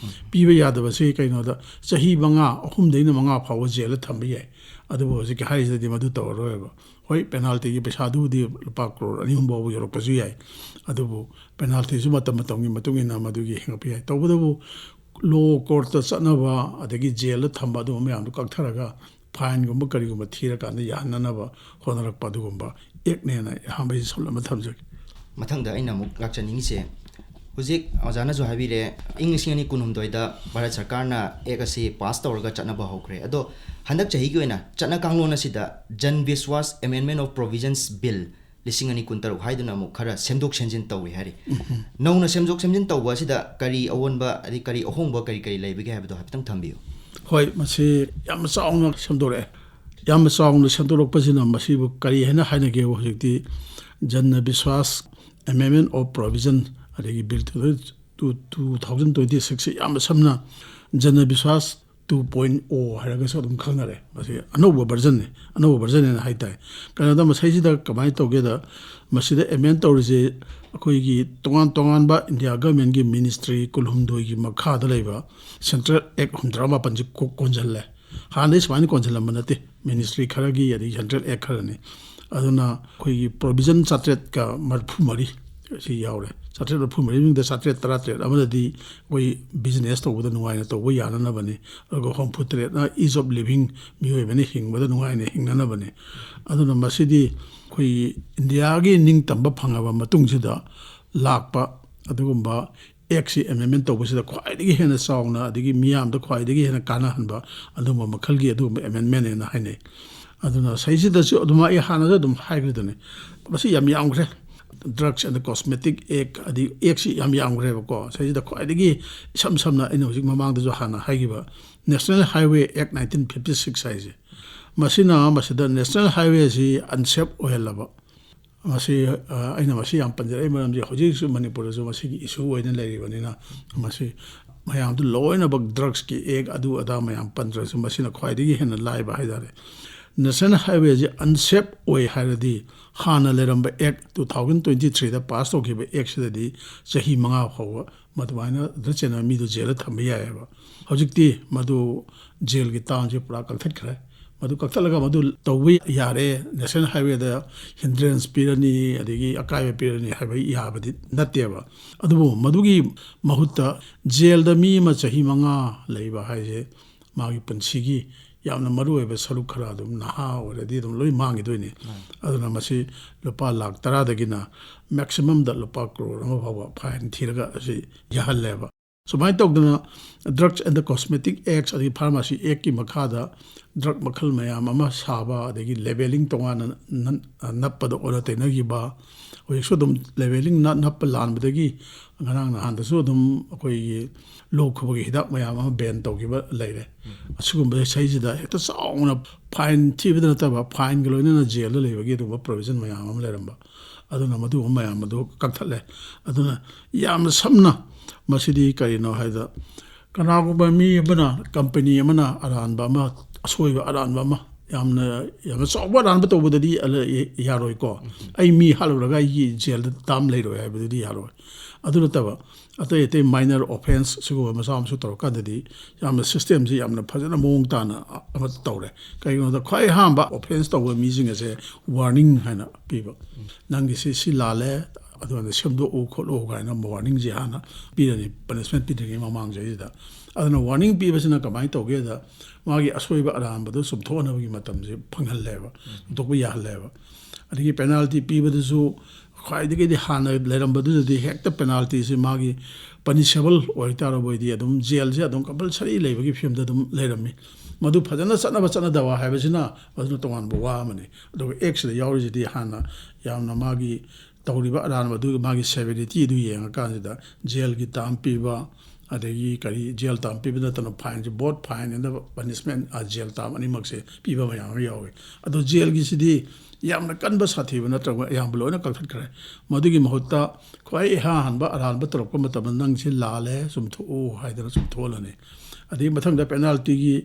ꯄꯤꯕ ꯌꯥꯗꯕꯁꯤ ꯀꯩꯅꯣꯗ, ꯆꯍꯤ ꯃꯉꯥ, ꯑꯍꯨꯝꯗꯩꯅ ꯃꯉꯥ ꯐꯥꯎꯕ ꯖꯦꯜꯗ ꯊꯝꯕ ꯌꯥꯏ꯫ ꯑꯗꯨꯕꯨ ꯍꯧꯖꯤꯛꯀꯤ ꯍꯥꯏꯔꯤꯁꯤꯗꯗꯤ ꯃꯗꯨ ꯇꯧꯔꯔꯣꯏꯕ꯫ ꯍꯣꯏ, penaltyꯒꯤ ꯄꯩꯁꯥꯗꯨꯕꯨꯗꯤ ꯂꯨꯄꯥ ꯀ꯭ꯔꯣꯔ ꯑꯅꯤ ꯑꯍꯨꯝ ꯐꯥꯎꯕ ꯌꯧꯔꯛꯄꯁꯨ ꯌꯥꯏ꯫ ꯑꯗꯨꯕꯨ penaltyꯁꯨ ꯃꯇꯝ ꯃꯇꯝꯒꯤ ꯃꯇꯨꯡ ꯏꯟꯅ ꯃꯗꯨꯒꯤ ꯍꯦꯟꯒꯠꯄ ꯌꯥꯏ꯫ ꯇꯧꯕꯇꯕꯨ law courtꯇ ꯆꯠꯅꯕ, ꯑꯗꯒꯤ ꯖꯦꯜꯗ ꯊꯝꯕ, ꯑꯗꯨꯒꯨꯝꯕ ꯃꯌꯥꯝꯗꯨ ꯀꯛꯊꯔꯒ fineꯒꯨꯝꯕ ꯀꯔꯤꯒꯨꯝꯕ ꯊꯤꯔꯀꯥꯟꯗ ꯌꯥꯍꯟꯅꯅꯕ ꯍꯣꯠꯅꯔꯛꯄ ꯑꯗꯨꯒꯨꯝꯕ ꯑꯦꯛꯅꯦꯅ ꯑꯍꯥꯟꯕꯒꯤ ꯁꯝꯂꯞ ꯑꯃ ꯊꯝꯖꯒꯦ꯫ ꯃꯊꯪꯗ ꯑꯩꯅ ꯑꯃꯨꯛ ꯂꯥꯛꯆꯅꯤꯡꯉꯤꯁꯦ, ꯍꯧꯖꯤꯛ ꯑꯣꯖꯥꯅꯁꯨ ꯍꯥꯏꯕꯤꯔꯦ, ꯏꯪ ꯂꯤꯁꯤꯡ ꯑꯅꯤ ꯀꯨꯟꯍꯨꯝꯗꯣꯏꯗ ꯚꯥꯔꯠ ꯁꯔꯀꯥꯔꯅ ꯑꯦꯛ ꯑꯁꯤ ꯄꯥꯁ ꯇꯧꯔꯒ ꯆꯠꯅꯕ ꯍꯧꯈ꯭ꯔꯦ꯫ ꯑꯗꯣ ꯍꯟꯗꯛ ꯆꯍꯤꯒꯤ ꯑꯣꯏꯅ ꯆꯠꯅ ꯀꯥꯡꯂꯣꯟ ꯑꯁꯤꯗ Jan Vishwas Amendment of Provisions Bill ꯂꯤꯁꯤꯡ ꯑꯅꯤ ꯀꯨꯟꯇꯔꯨꯛ ꯍꯥꯏꯗꯨꯅ ꯑꯃꯨꯛ ꯈꯔ ꯁꯦꯝꯗꯣꯛ ꯁꯦꯝꯖꯤꯟ ꯇꯧꯏ ꯍꯥꯏꯔꯤ꯫ ꯅꯧꯅ ꯁꯦꯝꯗꯣꯛ ꯁꯦꯝꯖꯤꯟ ꯇꯧꯕ ꯑꯁꯤꯗ ꯀꯔꯤ ꯑꯑꯣꯟꯕ, ꯑꯗꯩ ꯀꯔꯤ ꯑꯍꯣꯡꯕ, ꯀꯔꯤ ꯀꯔꯤ ꯂꯩꯕꯒꯦ ꯍꯥꯏꯕꯗꯣ ꯍꯥꯏꯐꯦꯠꯇꯪ ꯊꯝꯕꯤꯌꯨ꯫ ꯍꯣꯏ, ꯃꯁꯤ ꯌꯥꯝꯅ ꯆꯥꯎꯅ ꯁꯦꯝꯗꯣꯔꯛꯑꯦ꯫ ꯌꯥꯝꯅ ꯆꯥꯎꯅ ꯁꯦꯝꯗꯣꯔꯛꯄꯁꯤꯅ ꯃꯁꯤꯕꯨ ꯀꯔꯤ ꯍꯥꯏꯅ ꯍꯥꯏꯅꯒꯦꯕꯨ, ꯍꯧꯖꯤꯛꯇꯤ Jan Vishwas Amendment of Provision, ꯑꯗꯒꯤ Bill two, two thousand twenty sixꯁꯤ ꯌꯥꯝꯅ ꯁꯝꯅ Jan Vishwas two point o ꯍꯥꯏꯔꯒꯁꯨ ꯑꯗꯨꯝ ꯈꯪꯅꯔꯦ꯫ ꯃꯁꯤ ꯑꯅꯧꯕ versionꯅꯤ, ꯑꯅꯧꯕ versionꯅꯦꯅ ꯍꯥꯏ ꯇꯥꯏ꯫ ꯀꯩꯅꯣꯗ ꯃꯁꯤꯁꯤꯗ ꯀꯃꯥꯏꯅ ꯇꯧꯒꯦꯗ, ꯃꯁꯤꯗ amend ꯇꯧꯔꯤꯁꯦ ꯑꯩꯈꯣꯏꯒꯤ ꯇꯣꯉꯥꯟ ꯇꯣꯉꯥꯟꯕ India governmentꯀꯤ ministry ꯀꯨꯟꯍꯨꯝꯗꯣꯏꯒꯤ ꯃꯈꯥꯗ ꯂꯩꯕ central act ꯍꯨꯝꯗ꯭ꯔꯥ ꯃꯥꯄꯟꯁꯤ ꯀꯣ-, ꯀꯣꯟꯁꯤꯜꯂꯦ꯫ ꯍꯥꯟꯅꯗꯤ ꯁꯨꯃꯥꯏꯅ ꯀꯣꯟꯁꯤꯜꯂꯝꯕ ꯅꯠꯇꯦ꯫ Ministry ꯈꯔꯒꯤ, ꯑꯗꯒꯤ central act ꯈꯔꯅꯤ꯫ ꯑꯗꯨꯅ ꯑꯩꯈꯣꯏꯒꯤ provision ꯆꯥꯇ꯭ꯔꯦꯠꯀ ꯃꯔꯤꯐꯨ ꯃꯔꯤ ꯁꯤ ꯌꯥꯎꯔꯦ꯫ ꯆꯥꯇ꯭ꯔꯦꯠ ꯃꯔꯤꯐꯨ ꯃꯔꯤ ꯃꯅꯨꯡꯗ ꯆꯥꯇ꯭ꯔꯦꯠ ꯇꯔꯥꯇꯔꯦꯠ ꯑꯃꯗꯗꯤ ꯑꯩꯈꯣꯏ business ꯇꯧꯕꯗ ꯅꯨꯡꯉꯥꯏꯅ ꯇꯧꯕ ꯌꯥꯅꯅꯕꯅꯤ꯫ ꯑꯗꯨꯒ ꯍꯨꯝꯐꯨꯇꯔꯦꯠꯅ ease of living, ꯃꯤꯑꯣꯏꯕꯅ ꯍꯤꯡꯕꯗ ꯅꯨꯡꯉꯥꯏꯅ ꯍꯤꯡꯅꯅꯕꯅꯤ꯫ ꯑꯗꯨꯅ ꯃꯁꯤꯗꯤ ꯑꯩꯈꯣꯏꯒꯤ ꯏꯟꯗꯤꯌꯥꯒꯤ ꯅꯤꯡꯇꯝꯕ ꯐꯪꯉꯕ ꯃꯇꯨꯡꯁꯤꯗ ꯂꯥꯛꯄ ꯑꯗꯨꯒꯨꯝꯕ ꯑꯦꯛꯁꯤ amendment ꯇꯧꯕꯁꯤꯗ ꯈ꯭ꯋꯥꯏꯗꯒꯤ ꯍꯦꯟꯅ ꯆꯥꯎꯅ, ꯑꯗꯒꯤ ꯃꯤꯌꯥꯝꯗ ꯈ꯭ꯋꯥꯏꯗꯒꯤ ꯍꯦꯟꯅ ꯀꯥꯟꯅꯍꯟꯕ ꯑꯗꯨꯒꯨꯝꯕ ꯃꯈꯜꯒꯤ ꯑꯗꯨꯒꯨꯝꯕ amendmentꯅꯦꯅ ꯍꯥꯏꯅꯩ꯫ ꯑꯗꯨꯅ ꯁꯤꯗꯩꯁꯤꯗꯁꯨ ꯑꯗꯨꯝ ꯑꯩ ꯍꯥꯟꯅꯁꯨ ꯑꯗꯨꯝ ꯍꯥꯏꯈ꯭ꯔꯤꯗꯨꯅꯤ, ꯃꯁꯤ ꯌꯥꯝ ꯌꯥꯝꯈ꯭ꯔꯦ꯫ Drugs and Cosmetic Act, ꯑꯗꯤ ꯑꯦꯛꯁꯤ ꯌꯥꯝ ꯌꯥꯝꯈ꯭ꯔꯦꯕꯀꯣ꯫ ꯁꯤꯗꯩꯁꯤꯗ ꯈ꯭ꯋꯥꯏꯗꯒꯤ ꯏꯁꯝ ꯁꯝꯅ ꯑꯩꯅ ꯍꯧꯖꯤꯛ ꯃꯃꯥꯡꯗꯁꯨ ꯍꯥꯟꯅ ꯍꯥꯏꯈꯤꯕ National Highway Act nineteen fifty six ꯍꯥꯏꯁꯦ, ꯃꯁꯤꯅ ꯃꯁꯤꯗ national highwayꯁꯤ unsafe ꯑꯣꯏꯍꯜꯂꯕ, ꯃꯁꯤ, ꯑ, ꯑꯩꯅ ꯃꯁꯤ ꯌꯥꯝ ꯄꯟꯖꯔꯛꯏ ꯃꯔꯝꯁꯤ ꯍꯧꯖꯤꯛ ꯍꯧꯖꯤꯛꯁꯨ ꯃꯅꯤꯄꯨꯔꯗꯁꯨ ꯃꯁꯤꯒꯤ issue ꯑꯣꯏꯅ ꯂꯩꯔꯤꯕꯅꯤꯅ, ꯃꯁꯤ ꯃꯌꯥꯝꯗꯨ ꯂꯣꯏꯅꯃꯛ drugsꯀꯤ act ꯑꯗꯨ ꯑꯗꯥ ꯃꯌꯥꯝ ꯄꯟꯗ꯭ꯔꯁꯨ ꯃꯁꯤꯅ ꯈ꯭ꯋꯥꯏꯗꯒꯤ ꯍꯦꯟꯅ ꯂꯥꯏꯕ ꯍꯥꯏꯇꯥꯔꯦ꯫ National Highwayꯁꯤ unsafe ꯑꯣꯏ ꯍꯥꯏꯔꯗꯤ ꯍꯥꯟꯅ ꯂꯩꯔꯝꯕ act, two thousand twenty threeꯗ pass ꯇꯧꯈꯤꯕ actꯁꯤꯗꯗꯤ ꯆꯍꯤ ꯃꯉꯥ ꯐꯥꯎꯕ ꯃꯗꯨꯃꯥꯏꯅ ꯑꯗꯨ ꯆꯦꯟꯅꯕ ꯃꯤꯗꯨ jailꯗ ꯊꯝꯕ ꯌꯥꯏꯑꯕ꯫ ꯍꯧꯖꯤꯛꯇꯤ ꯃꯗꯨ jailꯒꯤ termꯁꯦ ꯄꯨꯔꯥ ꯀꯛꯊꯠꯈ꯭ꯔꯦ꯫ ꯃꯗꯨ ꯀꯛꯊꯠꯂꯒ ꯃꯗꯨ ꯇꯧꯕ ꯌꯥꯔꯦ, National Highwayꯗ hindrance ꯄꯤꯔꯅꯤ, ꯑꯗꯒꯤ ꯑꯀꯥꯏꯕ ꯄꯤꯔꯅꯤ ꯍꯥꯏꯕ ꯌꯥꯕꯗꯤ ꯅꯠꯇꯦꯕ꯫ ꯑꯗꯨꯕꯨ ꯃꯗꯨꯒꯤ ꯃꯍꯨꯠꯇ jailꯗ ꯃꯤ ꯑꯃ ꯆꯍꯤ ꯃꯉꯥ ꯂꯩꯕ ꯍꯥꯏꯁꯦ ꯃꯥꯒꯤ ꯄꯨꯟꯁꯤꯒꯤ ꯌꯥꯝꯅ ꯃꯔꯨꯑꯣꯏꯕ ꯁꯔꯨꯛ ꯈꯔ ꯑꯗꯨꯝ ꯅꯍꯥ ꯑꯣꯏꯔꯗꯤ ꯑꯗꯨꯝ ꯂꯣꯏ ꯃꯥꯡꯈꯤꯗꯣꯏꯅꯤ꯫ ꯑꯗꯨꯅ ꯃꯁꯤ ꯂꯨꯄꯥ ꯂꯥꯈ ꯇꯔꯥꯗꯒꯤꯅ maximumꯗ ꯂꯨꯄꯥ ꯀ꯭ꯔꯣꯔ ꯑꯃ ꯐꯥꯎꯕ fine ꯊꯤꯔꯒ ꯑꯁꯤ ꯌꯥꯍꯜꯂꯦꯕ꯫ ꯁꯨꯃꯥꯏꯅ ꯇꯧꯗꯅ Drugs and the Cosmetic Acts ꯑꯗꯒꯤ Pharmacy Actꯀꯤ ꯃꯈꯥꯗ drug ꯃꯈꯜ ꯃꯌꯥꯝ ꯑꯃ ꯁꯥꯕ, ꯑꯗꯒꯤ labelling ꯇꯣꯉꯥꯟꯅ ꯅꯟ-, ꯅꯞꯄꯗ ꯑꯣꯟꯅ ꯇꯩꯅꯈꯤꯕ, ꯍꯧꯖꯤꯛꯁꯨ ꯑꯗꯨꯝ labelling ꯅ-, ꯅꯞꯄ ꯂꯥꯟꯕꯗꯒꯤ ꯉꯔꯥꯡ ꯅꯍꯥꯟꯗꯁꯨ ꯑꯗꯨꯝ ꯑꯩꯈꯣꯏꯒꯤ ꯂꯣꯛ ꯈꯨꯕꯒꯤ ꯍꯤꯗꯥꯛ ꯃꯌꯥꯝ ꯑꯃ ban ꯇꯧꯈꯤꯕ ꯂꯩꯔꯦ꯫ ꯑꯁꯤꯒꯨꯝꯕ ꯁꯤꯗꯩꯁꯤꯗ ꯍꯦꯛꯇ ꯆꯥꯎꯅ fine ꯊꯤꯕꯗ ꯅꯠꯇꯕ, fineꯒ ꯂꯣꯏꯅꯅ jailꯗ ꯂꯩꯕꯒꯤ ꯑꯗꯨꯒꯨꯝꯕ provision ꯃꯌꯥꯝ ꯑꯃ ꯂꯩꯔꯝꯕ꯫ ꯑꯗꯨꯅ ꯃꯗꯨꯒꯨꯝꯕ ꯃꯌꯥꯝ ꯑꯗꯨ ꯀꯛꯊꯠꯂꯦ꯫ ꯑꯗꯨꯅ ꯌꯥꯝꯅ ꯁꯝꯅ ꯃꯁꯤꯗꯤ ꯀꯔꯤꯅꯣ ꯍꯥꯏꯕꯗ, ꯀꯅꯥꯒꯨꯝꯕ ꯃꯤ ꯑꯃꯅ, company ꯑꯃꯅ ꯑꯔꯥꯟꯕ ꯑꯃ, ꯑꯁꯣꯏꯕ ꯑꯔꯥꯟꯕ ꯑꯃ, ꯌꯥꯝꯅ, ꯌꯥꯝꯅ ꯆꯥꯎꯕ ꯑꯔꯥꯟꯕ ꯇꯧꯕꯗꯗꯤ ꯑꯂ-, ꯌꯥꯔꯣꯏꯀꯣ꯫ ꯑꯩ ꯃꯤ ꯍꯥꯠꯂꯨꯔꯒ ꯑꯩꯒꯤ jailꯗ term ꯂꯩꯔꯣꯏ ꯍꯥꯏꯕꯗꯨꯗꯤ ꯌꯥꯔꯣꯏ꯫ ꯑꯗꯨ ꯅꯠꯇꯕ ꯑꯇꯩ ꯑꯇꯩ minor offence ꯁꯤꯒꯨꯝꯕ ꯃꯆꯥ ꯃꯁꯨ ꯇꯧꯔꯀꯥꯟꯗꯗꯤ ꯌꯥꯝꯅ systemꯁꯤ ꯌꯥꯝꯅ ꯐꯖꯅ ꯃꯑꯣꯡ ꯇꯥꯅ ꯑꯃ ꯇꯧꯔꯦ꯫ ꯀꯩꯒꯤꯅꯣꯗ ꯈ꯭ꯋꯥꯏ ꯑꯍꯥꯟꯕ offence ꯇꯧꯕ ꯃꯤꯁꯤꯡ ꯑꯁꯦ warning ꯍꯥꯏꯅ ꯄꯤꯕ꯫ "ꯅꯪꯒꯤꯁꯤ ꯁꯤ ꯂꯥꯜꯂꯦ, ꯑꯗꯨꯅ ꯁꯦꯝꯗꯣꯛꯎ ꯈꯣꯠꯂꯨ" ꯀꯥꯏꯅ warningꯁꯤ ꯍꯥꯟꯅ ꯄꯤꯔꯅꯤ, punishment ꯄꯤꯗ꯭ꯔꯤꯉꯩ ꯃꯃꯥꯡ ꯆꯍꯤꯁꯤꯗ꯫ ꯑꯗꯨꯅ warning ꯄꯤꯕꯁꯤꯅ ꯀꯃꯥꯏꯅ ꯇꯧꯒꯦꯗ, ꯃꯥꯒꯤ ꯑꯁꯣꯏꯕ ꯑꯔꯥꯟꯕꯗꯨ ꯆꯨꯝꯊꯣꯛꯅꯕꯒꯤ ꯃꯇꯝꯁꯦ ꯐꯪꯍꯜꯂꯦꯕ, ꯆꯨꯝꯊꯣꯛꯄ ꯌꯥꯍꯜꯂꯦꯕ꯫ ꯑꯗꯒꯤ penalty ꯄꯤꯕꯗꯨꯁꯨ ꯈ꯭ꯋꯥꯏꯗꯒꯤꯗꯤ ꯍꯥꯟꯅ ꯂꯩꯔꯝꯕꯗꯨꯗꯗꯤ ꯍꯦꯛꯇ penaltyꯁꯤ ꯃꯥꯒꯤ punishable ꯑꯣꯏꯇꯥꯔꯕꯣꯏꯗꯤ ꯑꯗꯨꯝ jailꯁꯦ ꯑꯗꯨꯝ compulsory ꯂꯩꯕꯒꯤ ꯐꯤꯕꯝꯗ ꯑꯗꯨꯝ ꯂꯩꯔꯝꯃꯤ꯫ ꯃꯗꯨ ꯐꯖꯅ ꯆꯠꯅꯕ ꯆꯠꯅꯗꯕ ꯍꯥꯏꯕꯁꯤꯅ ꯃꯗꯨꯅ ꯇꯣꯉꯥꯟꯕ ꯋꯥ ꯑꯃꯅꯤ꯫ ꯑꯗꯨꯒ actꯁꯤꯗ ꯌꯥꯎꯔꯤꯁꯤꯗꯤ ꯍꯥꯟꯅ ꯌꯥꯝꯅ ꯃꯥꯒꯤ ꯇꯧꯔꯤꯕ ꯑꯔꯥꯟꯕꯗꯨꯒꯤ ꯃꯥꯒꯤ severityꯗꯨ ꯌꯦꯡꯉꯀꯥꯟꯁꯤꯗ jailꯒꯤ term ꯄꯤꯕ, ꯑꯗꯒꯤ ꯀꯔꯤ, ꯖꯦꯜ ꯇꯥꯝ ꯄꯤꯕ ꯅꯠꯇꯅ ꯐꯥꯏꯟꯁꯦ, ꯕꯣꯠ ꯐꯥꯏꯟ ꯑꯅ ꯄꯅꯤꯁꯃꯦꯟ, ꯑ, ꯖꯦꯜ ꯇꯥꯝ ꯑꯅꯤꯃꯛꯁꯦ ꯄꯤꯕ ꯃꯌꯥꯝ ꯑꯃ ꯌꯥꯎꯏ꯫ ꯑꯗꯣ ꯖꯦꯜꯒꯤꯁꯤꯗꯤ ꯌꯥꯝꯅ ꯀꯟꯕ ꯁꯥꯊꯤꯕ ꯅꯠꯇ꯭ꯔꯒ ꯑꯌꯥꯝꯕ ꯂꯣꯏꯅ ꯀꯛꯊꯠꯈ꯭ꯔꯦ꯫ ꯃꯗꯨꯒꯤ ꯃꯍꯨꯠꯇ ꯈ꯭ꯋꯥꯏ ꯏꯍꯥꯟ ꯍꯥꯟꯕ ꯑꯔꯥꯟꯕ ꯇꯧꯔꯛꯄ ꯃꯇꯝꯗ "ꯅꯪꯁꯤ ꯂꯥꯜꯂꯦ, ꯆꯨꯝꯊꯣꯛꯎ" ꯍꯥꯏꯗꯅ ꯆꯨꯝꯊꯣꯛꯍꯜꯂꯅꯤ꯫ ꯑꯗꯒꯤ ꯃꯊꯪꯗ ꯄꯦꯅꯥꯜꯇꯤꯒꯤ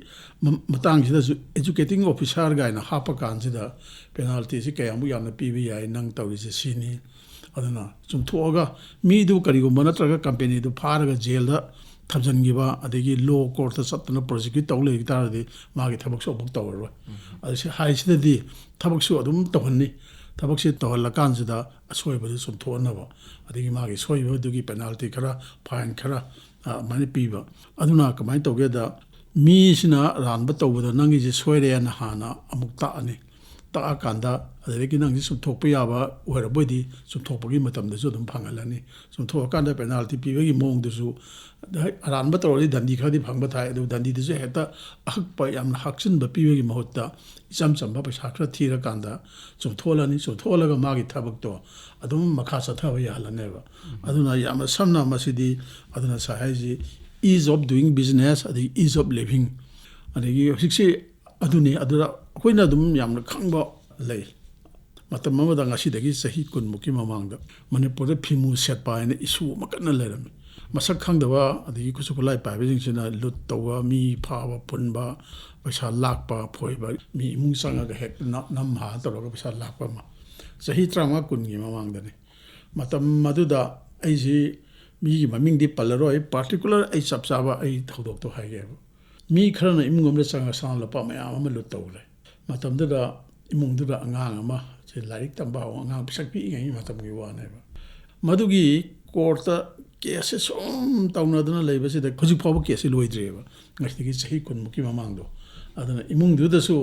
ꯃ-, ꯃꯇꯥꯡꯁꯤꯗꯁꯨ ꯑꯦꯖꯨꯀꯦꯇꯤꯡ ꯑꯣꯐꯤꯁꯥꯔ ꯀꯥꯏꯅ ꯍꯥꯞꯄ ꯀꯥꯟꯁꯤꯗ ꯄꯦꯅꯥꯜꯇꯤꯁꯤ ꯀꯌꯥꯃꯨꯛ ꯌꯥꯝꯅ ꯄꯤꯕ ꯌꯥꯏ, ꯅꯪ ꯇꯧꯔꯤꯁꯦ ꯁꯤꯅꯤ꯫ ꯑꯗꯨꯅ ꯆꯨꯝꯊꯣꯛꯑꯒ ꯃꯤꯗꯨ ꯀꯔꯤꯒꯨꯝꯕ ꯅꯠꯇ꯭ꯔꯒ ꯀꯝꯄꯦꯅꯤꯗꯨ ꯐꯥꯔꯒ ꯖꯦꯜꯗ ꯊꯝꯖꯤꯟꯈꯤꯕ, ꯑꯗꯒꯤ ꯂꯣ ꯀꯣꯔꯠꯇ ꯆꯠꯇꯅ ꯄ꯭ꯔꯣꯁꯤꯀ꯭ꯌꯨꯠ ꯇꯧ ꯂꯩ ꯇꯥꯔꯗꯤ ꯃꯥꯒꯤ ꯊꯕꯛꯁꯨ ꯑꯃꯨꯛ ꯇꯧꯔꯔꯣꯏ꯫ ꯑꯗ ꯁꯤ ꯍꯥꯏꯁꯤꯗꯗꯤ ꯊꯕꯛꯁꯨ ꯑꯗꯨꯝ ꯇꯧꯍꯟꯅꯤ꯫ ꯊꯕꯛꯁꯤ ꯇꯧꯍꯜꯂꯀꯥꯟꯁꯤꯗ ꯑꯁꯣꯏꯕꯗꯨ ꯆꯨꯝꯊꯣꯛꯍꯟꯅꯕ, ꯑꯗꯒꯤ ꯃꯥꯒꯤ ꯁꯣꯏꯕꯗꯨꯒꯤ ꯄꯦꯅꯥꯜꯇꯤ ꯈꯔ, ꯐꯥꯏꯟ ꯈꯔ, ꯑ, ꯑꯗꯨꯃꯥꯏꯅ ꯄꯤꯕ꯫ ꯑꯗꯨꯅ ꯀꯃꯥꯏꯅ ꯇꯧꯒꯦꯗ, ꯃꯤꯁꯤꯅ ꯑꯔꯥꯟꯕ ꯇꯧꯕꯗ ꯅꯪꯒꯤꯁꯦ ꯁꯣꯏꯔꯦꯅ ꯍꯥꯟꯅ ꯑꯃꯨꯛ ꯇꯥꯛꯑꯅꯤ꯫ ꯇꯥꯛꯑꯀꯥꯟꯗ ꯑꯗꯨꯗꯒꯤ ꯅꯪꯁꯦ ꯆꯨꯝꯊꯣꯛꯄ ꯌꯥꯕ ꯑꯣꯏꯔꯕꯣꯏꯗꯤ ꯆꯨꯝꯊꯣꯛꯄꯒꯤ ꯃꯇꯝꯗꯁꯨ ꯑꯗꯨꯝ ꯐꯪꯍꯜꯂꯅꯤ꯫ ꯆꯨꯝꯊꯣꯛꯑꯀꯥꯟꯗ ꯄꯦꯅꯥꯜꯇꯤ ꯄꯤꯕꯒꯤ ꯃꯑꯣꯡꯗꯨꯁꯨ ꯑꯔꯥꯟꯕ ꯇꯧꯔꯗꯤ ꯗꯟꯗꯤ ꯈꯔꯗꯤ ꯐꯪꯕ ꯊꯥꯏ, ꯑꯗꯨ ꯗꯟꯗꯤꯗꯨꯁꯨ ꯍꯦꯛꯇ ꯑꯍꯛꯄ ꯌꯥꯝꯅ ꯍꯥꯛꯆꯤꯟꯕ ꯄꯤꯕꯒꯤ ꯃꯍꯨꯠꯇ ꯏꯆꯝ ꯆꯝꯕ ꯄꯩꯁꯥ ꯈꯔ ꯊꯤꯔꯀꯥꯟꯗ ꯆꯨꯝꯊꯣꯛꯍꯜꯂꯅꯤ꯫ ꯆꯨꯝꯊꯣꯛꯍꯜꯂꯒ ꯃꯥꯒꯤ ꯊꯕꯛꯇꯣ ꯑꯗꯨꯝ ꯃꯈꯥ ꯆꯠꯊꯕ ꯌꯥꯍꯜꯂꯅꯦꯕ꯫ ꯑꯗꯨꯅ ꯌꯥꯝꯅ ꯁꯝꯅ ꯃꯁꯤꯗꯤ, ꯑꯗꯨꯅ ꯉꯁꯥꯏ ꯍꯥꯏꯁꯤ, ease of doing business, ꯑꯗꯒꯤ ease of living, ꯑꯗꯒꯤ ꯍꯧꯖꯤꯛꯁꯤ ꯑꯗꯨꯅꯤ꯫ ꯑꯗꯨꯗ ꯑꯩꯈꯣꯏꯅ ꯑꯗꯨꯝ ꯌꯥꯝꯅ ꯈꯪꯕ ꯂꯩ꯫ ꯃꯇꯝ ꯑꯃꯗ, ꯉꯁꯤꯗꯒꯤ ꯆꯍꯤ ꯀꯨꯟꯃꯨꯛꯀꯤ ꯃꯃꯥꯡꯗ, ꯃꯅꯤꯄꯨꯔꯗ ꯐꯤꯃꯨ ꯁꯦꯠꯄ ꯍꯥꯏꯅ ꯏꯁꯨ ꯑꯃ ꯀꯟꯅ ꯂꯩꯔꯝꯃꯤ꯫ ꯃꯁꯛ ꯈꯪꯗꯕ, ꯑꯗꯒꯤ ꯈꯨꯠꯁꯨ ꯈꯨꯠꯂꯥꯏ ꯄꯥꯏꯕꯁꯤꯡꯁꯤꯅ ꯂꯨꯠ ꯇꯧꯕ, ꯃꯤ ꯐꯥꯕ ꯄꯨꯟꯕ, ꯄꯩꯁꯥ ꯂꯥꯛꯄ, ꯐꯣꯏꯕ, ꯃꯤ ꯏꯃꯨꯡ ꯆꯪꯉꯒ ꯍꯦꯛ ꯅ-, ꯅꯝ ꯍꯥ ꯇꯧꯔꯒ ꯄꯩꯁꯥ ꯂꯥꯛꯄ ꯑꯃ, ꯆꯍꯤ ꯇꯔꯥꯃꯉꯥ ꯀꯨꯟꯒꯤ ꯃꯃꯥꯡꯗꯅꯤ꯫ ꯃꯇꯝ ꯑꯗꯨꯗ ꯑꯩꯁꯤ ꯃꯤꯒꯤ ꯃꯃꯤꯡꯗꯤ ꯄꯜꯂꯔꯣꯏ, ꯄꯥꯔꯇꯤꯀꯨꯂꯔ ꯑꯩ ꯆꯞ ꯆꯥꯕ ꯑꯩ ꯊꯧꯗꯣꯛꯇꯣ ꯍꯥꯏꯒꯦꯕ꯫ ꯃꯤ ꯈꯔꯅ ꯏꯃꯨꯡ ꯑꯃꯗ ꯆꯪꯉꯒ ꯁꯅꯥ ꯂꯨꯄꯥ ꯃꯌꯥꯝ ꯑꯃ ꯂꯨꯠ ꯇꯧꯈ꯭ꯔꯦ꯫ ꯃꯇꯝꯗꯨꯗ ꯏꯃꯨꯡꯗꯨꯗ ꯑꯉꯥꯡ ꯑꯃ, ꯁꯤ ꯂꯥꯏꯔꯤꯛ ꯇꯝꯕ ꯍꯧꯕ ꯑꯉꯥꯡ, ꯄꯤꯁꯛ ꯄꯤꯛꯏꯉꯩꯒꯤ ꯃꯇꯝꯒꯤ ꯋꯥꯅꯦꯕ, ꯃꯗꯨꯒꯤ ꯀꯣꯔꯠꯇ ꯀꯦꯁꯁꯦ ꯁꯨꯝ ꯇꯧꯅꯗꯅ ꯂꯩꯕꯁꯤꯗ ꯍꯧꯖꯤꯛ ꯐꯥꯎꯕ ꯀꯦꯁꯁꯤ ꯂꯣꯏꯗ꯭ꯔꯤꯑꯕ, ꯉꯁꯤꯗꯒꯤ ꯆꯍꯤ ꯀꯨꯟꯃꯨꯛꯀꯤ ꯃꯃꯥꯡꯗꯣ꯫ ꯑꯗꯨꯅ ꯏꯃꯨꯡꯗꯨꯗꯁꯨ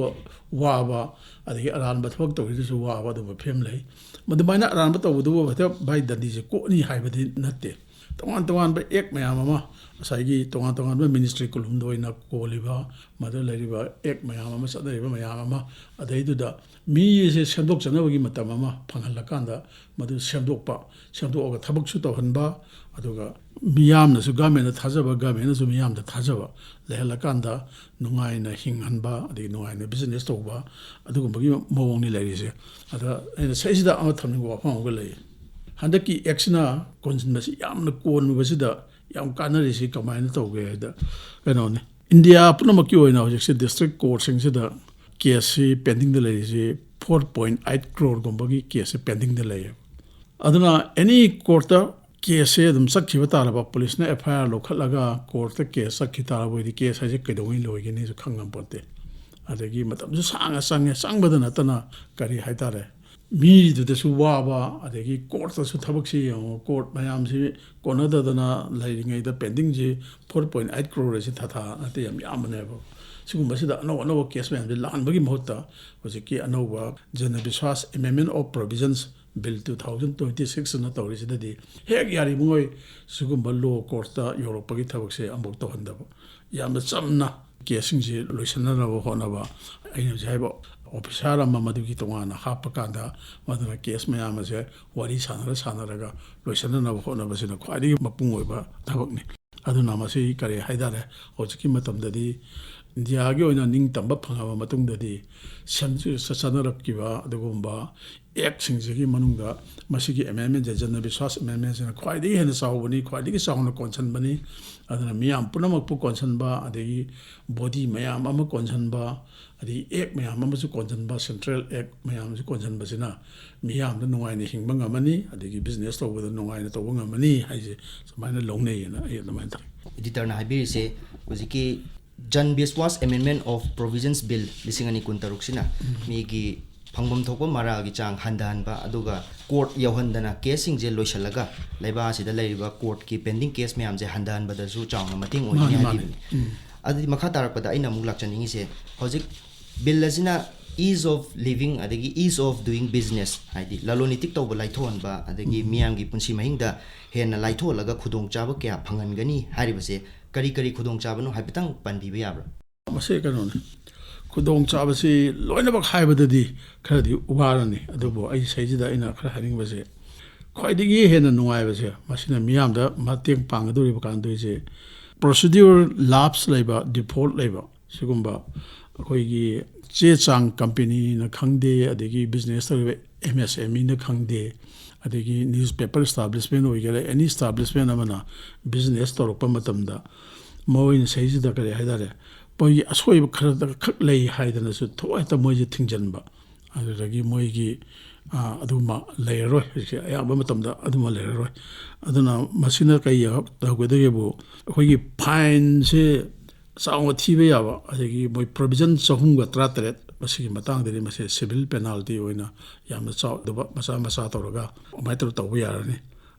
ꯋꯥꯕ, ꯑꯗꯒꯤ ꯑꯔꯥꯟꯕ ꯊꯕꯛ ꯇꯧꯔꯤꯗꯨꯁꯨ ꯋꯥꯕ ꯑꯗꯨꯝꯕ ꯐꯤꯕꯝ ꯂꯩ꯫ ꯃꯗꯨꯃꯥꯏꯅ ꯑꯔꯥꯟꯕ ꯇꯧꯕꯗꯨꯕꯨ ꯍꯦꯛꯇ ꯚꯥꯏ ꯗꯟꯗꯤꯁꯦ ꯀꯣꯛꯅꯤ ꯍꯥꯏꯕꯗꯤ ꯅꯠꯇꯦ꯫ ꯇꯣꯉꯥꯟ ꯇꯣꯉꯥꯟꯕ ꯑꯦꯛ ꯃꯌꯥꯝ ꯑꯃ, ꯉꯁꯥꯏꯒꯤ ꯇꯣꯉꯥꯟ ꯇꯣꯉꯥꯟꯕ ꯃꯤꯅꯤꯁꯇ꯭ꯔꯤ ꯀꯨꯂꯨꯝꯗ ꯑꯣꯏꯅ ꯀꯣꯜꯂꯤꯕ, ꯃꯗꯨ ꯂꯩꯔꯤꯕ ꯑꯦꯛ ꯃꯌꯥꯝ ꯑꯃ, ꯆꯠꯅꯔꯤꯕ ꯃꯌꯥꯝ ꯑꯃ, ꯑꯗꯩꯗꯨꯗ ꯃꯤꯁꯦ ꯁꯦꯝꯗꯣꯛꯆꯅꯕꯒꯤ ꯃꯇꯝ ꯑꯃ ꯐꯪꯍꯜꯂꯀꯥꯟꯗ ꯃꯗꯨ ꯁꯦꯝꯗꯣꯛꯄ, ꯁꯦꯝꯗꯣꯛꯑꯒ ꯊꯕꯛꯁꯨ ꯇꯧꯍꯟꯕ, ꯑꯗꯨꯒ ꯃꯤꯌꯥꯝꯅꯁꯨ ꯒꯃꯦꯟꯗ ꯊꯥꯖꯕ, ꯒꯃꯦꯟꯅꯁꯨ ꯃꯤꯌꯥꯝꯗ ꯊꯥꯖꯕ ꯂꯩꯍꯜꯂꯀꯥꯟꯗ ꯅꯨꯡꯉꯥꯏꯅ ꯍꯤꯡꯍꯟꯕ, ꯑꯗꯒꯤ ꯅꯨꯡꯉꯥꯏꯅ ꯕꯤꯖꯤꯅꯦꯁ ꯇꯧꯕ, ꯑꯗꯨꯒꯨꯝꯕꯒꯤ ꯃꯑꯣꯡꯅꯤ ꯂꯩꯔꯤꯁꯦ꯫ ꯑꯗ ꯑꯩꯅ ꯁꯤꯗꯩꯁꯤꯗ ꯑꯃ ꯊꯝꯅꯤꯡꯕ ꯋꯥꯐꯝ ꯑꯃꯒ ꯂꯩ꯫ ꯍꯟꯗꯛꯀꯤ ꯑꯦꯛꯁꯤꯅ ꯀꯣꯟꯁꯤꯟꯕꯁꯤ ꯌꯥꯝꯅ ꯀꯣꯟꯕꯁꯤꯗ ꯌꯥꯝ ꯀꯥꯟꯅꯔꯤꯁꯤ ꯀꯃꯥꯏꯅ ꯇꯧꯒꯦ ꯍꯥꯏꯗ, ꯀꯩꯅꯣꯅꯤ, ꯏꯟꯗꯤꯌꯥ ꯄꯨꯝꯅꯃꯛꯀꯤ ꯑꯣꯏꯅ ꯍꯧꯖꯤꯛꯁꯦ ꯗꯤꯁꯇ꯭ꯔꯤꯛ ꯀꯣꯔꯠꯁꯤꯡꯁꯤꯗ ꯀꯦꯁꯁꯤ ꯄꯦꯟꯗꯤꯡꯗ ꯂꯩꯔꯤꯁꯤ four point eight crore ꯒꯨꯝꯕꯒꯤ ꯀꯦꯁꯁꯤ ꯄꯦꯟꯗꯤꯡꯗ ꯂꯩꯌꯦꯕ꯫ ꯑꯗꯨꯅ ꯑꯦꯅꯤ ꯀꯣꯔꯠꯇ ꯀꯦꯁꯁꯦ ꯑꯗꯨꯝ ꯆꯠꯈꯤꯕ ꯇꯥꯔꯕ, ꯄꯨꯂꯤꯁꯅ ꯑꯦꯐ ꯑꯥꯏ ꯑꯥꯔ ꯂꯧꯈꯠꯂꯒ ꯀꯣꯔꯠꯇ ꯀꯦꯁ ꯆꯠꯈꯤ ꯇꯥꯔꯕ ꯑꯣꯏꯗꯤ, ꯀꯦꯁ ꯍꯥꯏꯁꯦ ꯀꯩꯗꯧꯉꯩ ꯂꯣꯏꯒꯅꯤꯁꯨ ꯈꯪꯉꯝꯄꯣꯟꯇꯦ꯫ ꯑꯗꯒꯤ ꯃꯇꯝꯁꯨ ꯁꯥꯡꯅ ꯆꯪꯉꯦ, ꯆꯪꯕꯗ ꯅꯠꯇꯅ ꯀꯔꯤ ꯍꯥꯏꯇꯥꯔꯦ, ꯃꯤꯗꯨꯗꯁꯨ ꯋꯥꯕ, ꯑꯗꯒꯤ ꯀꯣꯔꯠꯇꯁꯨ ꯊꯕꯛꯁꯤ ꯌꯦꯡꯉꯣ, ꯀꯣꯔꯠ ꯃꯌꯥꯝꯁꯤ ꯀꯣꯟꯅꯗꯗꯅ ꯂꯩꯔꯤꯉꯩꯗ ꯄꯦꯟꯗꯤꯡꯁꯤ four point eight crore ꯑꯁꯤ ꯊꯥ ꯊꯥ ꯅꯠꯇꯦ, ꯌꯥꯝ ꯌꯥꯝꯕꯅꯦꯕ꯫ ꯁꯤꯒꯨꯝꯕꯁꯤꯗ ꯑꯅꯧ ꯑꯅꯧꯕ ꯀꯦꯁ ꯃꯌꯥꯝꯁꯤ ꯂꯥꯛꯍꯟꯕꯒꯤ ꯃꯍꯨꯠꯇ ꯍꯧꯖꯤꯛꯀꯤ ꯑꯅꯧꯕ Jan Vishwas Amendment of Provisions Bill two thousand twenty six ꯑꯅ ꯇꯧꯔꯤꯁꯤꯗꯗꯤ ꯍꯦꯛ ꯌꯥꯔꯤꯕꯉꯣꯏ ꯁꯤꯒꯨꯝꯕ ꯂꯣ ꯀꯣꯔꯠꯇ ꯌꯧꯔꯛꯄꯒꯤ ꯊꯕꯛꯁꯦ ꯑꯃꯨꯛ ꯇꯧꯍꯟꯗꯕ, ꯌꯥꯝꯅ ꯆꯝꯅ ꯀꯦꯁꯁꯤꯡꯁꯤ ꯂꯣꯏꯁꯤꯟꯅꯅꯕ ꯍꯣꯠꯅꯕ꯫ ꯑꯩꯅ ꯍꯧꯖꯤꯛ ꯍꯥꯏꯕ ꯑꯣꯐꯤꯁꯥꯔ ꯑꯃ ꯃꯗꯨꯒꯤ ꯇꯣꯉꯥꯟꯅ ꯍꯥꯞꯄꯀꯥꯟꯗ ꯃꯗꯨꯅ ꯀꯦꯁ ꯃꯌꯥꯝ ꯑꯁꯦ ꯋꯥꯔꯤ ꯁꯥꯟꯅꯔ ꯁꯥꯟꯅꯔꯒ ꯂꯣꯏꯁꯤꯟꯅꯅꯕ ꯍꯣꯠꯅꯕꯁꯤꯅ ꯈ꯭ꯋꯥꯏꯗꯒꯤ ꯃꯄꯨꯡ ꯑꯣꯏꯕ ꯊꯕꯛꯅꯤ꯫ ꯑꯗꯨꯅ ꯃꯁꯤ ꯀꯔꯤ ꯍꯥꯏꯇꯥꯔꯦ, ꯍꯧꯖꯤꯛꯀꯤ ꯃꯇꯝꯗꯗꯤ ꯏꯟꯗꯤꯌꯥꯒꯤ ꯑꯣꯏꯅ ꯅꯤꯡꯇꯝꯕ ꯐꯪꯉꯕ ꯃꯇꯨꯡꯗꯗꯤ ꯁꯦꯝꯖ-, ꯆꯠꯅꯔꯛꯈꯤꯕ ꯑꯗꯨꯒꯨꯝꯕ ꯑꯦꯛꯁꯤꯡꯁꯤꯒꯤ ꯃꯅꯨꯡꯗ ꯃꯁꯤꯒꯤ ꯑꯦꯃꯦꯟꯃꯦꯟꯁꯦ, Jan Vishwas Amendment ꯁꯤꯅ ꯈ꯭ꯋꯥꯏꯗꯒꯤ ꯍꯦꯟꯅ ꯆꯥꯎꯕꯅꯤ, ꯈ꯭ꯋꯥꯏꯗꯒꯤ ꯆꯥꯎꯅ ꯀꯣꯟꯁꯤꯟꯕꯅꯤ꯫ ꯑꯗꯨꯅ ꯃꯤꯌꯥꯝ ꯄꯨꯝꯅꯃꯛꯄꯨ ꯀꯣꯟꯁꯤꯟꯕ, ꯑꯗꯒꯤ ꯕꯣꯗꯤ ꯃꯌꯥꯝ ꯑꯃ ꯀꯣꯟꯁꯤꯟꯕ, ꯑꯗꯒꯤ ꯑꯦꯛ ꯃꯌꯥꯝ ꯑꯃꯁꯨ ꯀꯣꯟꯁꯤꯟꯕ, ꯁꯦꯟꯇ꯭ꯔꯦꯜ ꯑꯦꯛ ꯃꯌꯥꯝꯁꯨ ꯀꯣꯟꯁꯤꯟꯕꯁꯤꯅ ꯃꯤꯌꯥꯝꯗ ꯅꯨꯡꯉꯥꯏꯅ ꯍꯤꯡꯕ ꯉꯝꯃꯅꯤ, ꯑꯗꯒꯤ ꯕꯤꯖꯤꯅꯦꯁ ꯇꯧꯕꯗ ꯅꯨꯡꯉꯥꯏꯅ ꯇꯧꯕ ꯉꯝꯃꯅꯤ ꯍꯥꯏꯁꯦ ꯁꯨꯃꯥꯏꯅ ꯂꯧꯅꯩꯌꯦꯅ ꯑꯩ ꯑꯗꯨꯃꯥꯏꯅ ꯇꯧꯏ꯫ ꯏꯗꯤꯇꯔꯅ ꯍꯥꯏꯕꯤꯔꯤꯁꯦ ꯍꯧꯖꯤꯛꯀꯤ Jan Vishwas Amendment of Provisions Bill ꯂꯤꯁꯤꯡ ꯑꯅꯤ ꯀꯨꯟꯇꯔꯨꯛꯁꯤꯅ ꯃꯤꯒꯤ ꯐꯪꯐꯝ ꯊꯣꯛꯄ ꯃꯔꯥꯜꯒꯤ ꯆꯥꯡ ꯍꯟꯊꯍꯟꯕ, ꯑꯗꯨꯒ ꯀꯣꯔꯠ ꯌꯧꯍꯟꯗꯅ ꯀꯦꯁꯁꯤꯡꯁꯦ ꯂꯣꯏꯁꯤꯜꯂꯒ ꯂꯩꯕꯥꯛ ꯑꯁꯤꯗ ꯂꯩꯔꯤꯕ ꯀꯣꯔꯠꯀꯤ ꯄꯦꯟꯗꯤꯡ ꯀꯦꯁ ꯃꯌꯥꯝꯁꯦ ꯍꯟꯊꯍꯟꯕꯗꯁꯨ ꯆꯥꯎꯅ ꯃꯇꯦꯡ ꯑꯣꯏꯒꯅꯤ ꯃꯥꯅꯤ, ꯃꯥꯅꯤ꯫ ꯍꯥꯏꯕꯤꯕꯅꯤ꯫ ꯑꯗꯨꯗꯤ ꯃꯈꯥ ꯇꯥꯔꯛꯄꯗ ꯑꯩꯅ ꯑꯃꯨꯛ ꯂꯥꯛꯆꯅꯤꯡꯉꯤꯁꯦ, ꯍꯧꯖꯤꯛ ꯕꯤꯜ ꯑꯁꯤꯅ ease of living ꯑꯗꯒꯤ ease of doing business, ꯍꯥꯏꯗꯤ ꯂꯂꯣꯟ ꯏꯇꯤꯛ ꯇꯧꯕ ꯂꯥꯏꯊꯣꯛꯍꯟꯕ, ꯑꯗꯒꯤ ꯃꯤꯌꯥꯝꯒꯤ ꯄꯨꯟꯁꯤ ꯃꯍꯤꯡꯗ ꯍꯦꯟꯅ ꯂꯥꯏꯊꯣꯛꯍꯜꯂꯒ ꯈꯨꯗꯣꯡꯆꯥꯕ ꯀꯌꯥ ꯐꯪꯍꯟꯒꯅꯤ ꯍꯥꯏꯔꯤꯕꯁꯦ ꯀꯔꯤ ꯀꯔꯤ ꯈꯨꯗꯣꯡꯆꯥꯕꯅꯣ ꯍꯥꯏꯐꯦꯠꯇꯪ ꯄꯟꯕꯤꯕ ꯌꯥꯕ꯭ꯔꯥ? ꯃꯁꯤ ꯀꯩꯅꯣꯅꯤ, ꯈꯨꯗꯣꯡꯆꯥꯕꯁꯤ ꯂꯣꯏꯅꯃꯛ ꯍꯥꯏꯕꯗꯗꯤ ꯈꯔꯗꯤ ꯋꯥꯔꯅꯤ, ꯑꯗꯨꯕꯨ ꯑꯩ ꯁꯤꯗꯩꯁꯤꯗ ꯑꯩꯅ ꯈꯔ ꯍꯥꯏꯅꯤꯡꯕꯁꯦ, ꯈ꯭ꯋꯥꯏꯗꯒꯤ ꯍꯦꯟꯅ ꯅꯨꯡꯉꯥꯏꯕꯁꯦ, ꯃꯁꯤꯅ ꯃꯤꯌꯥꯝꯗ ꯃꯇꯦꯡ ꯄꯥꯡꯒꯗꯧꯔꯤꯕ ꯀꯥꯟꯗꯣꯏꯁꯦ, ꯄ꯭ꯔꯣꯁꯤꯗ꯭ꯌꯨꯔ ꯂꯥꯞꯁ ꯂꯩꯕ, ꯗꯤꯐꯣꯜꯠ ꯂꯩꯕ, ꯁꯤꯒꯨꯝꯕ ꯑꯩꯈꯣꯏꯒꯤ ꯆꯦ ꯆꯥꯡ ꯀꯝꯄꯦꯅꯤꯅ ꯈꯪꯗꯦ, ꯑꯗꯒꯤ ꯕꯤꯖꯤꯅꯦꯁ ꯇꯧꯔꯤꯕ ꯑꯦꯝ ꯑꯦꯁ ꯑꯦꯝ ꯏꯅ ꯈꯪꯗꯦ, ꯑꯗꯒꯤ ꯅ꯭ꯌꯨꯁꯄꯦꯄꯔ ꯏꯁꯇꯥꯕ꯭ꯂꯤꯁꯃꯦꯟ ꯑꯣꯏꯒꯦꯔꯥ, ꯑꯦꯅꯤ ꯏꯁꯇꯥꯕ꯭ꯂꯤꯁꯃꯦꯟ ꯑꯃꯅ ꯕꯤꯖꯤꯅꯦꯁ ꯇꯧꯔꯛꯄ ꯃꯇꯝꯗ ꯃꯣꯏꯅ ꯁꯤꯗꯩꯁꯤꯗ ꯀꯔꯤ ꯍꯥꯏꯇꯥꯔꯦ, ꯃꯣꯏꯒꯤ ꯑꯁꯣꯏꯕ ꯈꯔꯗ ꯈꯛ ꯂꯩ ꯍꯥꯏꯗꯅꯁꯨ ꯊꯣꯛ ꯍꯦꯛꯇ ꯃꯣꯏꯁꯦ ꯊꯤꯡꯖꯤꯟꯕ, ꯑꯗꯨꯗꯒꯤ ꯃꯣꯏꯒꯤ, ꯑ, ꯑꯗꯨꯃ ꯂꯩꯔꯔꯣꯏ꯫ ꯍꯧꯖꯤꯛꯁꯦ ꯑꯌꯥꯝꯕ ꯃꯇꯝꯗ ꯑꯗꯨꯃ ꯂꯩꯔꯔꯣꯏ꯫ ꯑꯗꯨꯅ ꯃꯁꯤꯅ ꯀꯩ ꯇꯧꯒꯗꯒꯦꯕꯨ, ꯑꯩꯈꯣꯏꯒꯤ ꯐꯥꯏꯟꯁꯦ ꯆꯥꯎꯅ ꯊꯤꯕ ꯌꯥꯕ, ꯑꯗꯒꯤ ꯃꯣꯏ ꯄ꯭ꯔꯣꯚꯤꯖꯟ ꯆꯍꯨꯝꯒ ꯇꯔꯥꯇꯔꯦꯠ ꯃꯁꯤꯒꯤ ꯃꯇꯥꯡꯗꯗꯤ, ꯃꯁꯤ ꯁꯤꯚꯤꯜ ꯄꯦꯅꯥꯜꯇꯤ ꯑꯣꯏꯅ ꯌꯥꯝꯅ ꯆꯥꯎꯗꯕ, ꯃꯆꯥ ꯃꯆꯥ ꯇꯧꯔꯒ ꯑꯗꯨꯃꯥꯏꯅ ꯇꯧꯔ ꯇꯧꯕ ꯌꯥꯔꯅꯤ꯫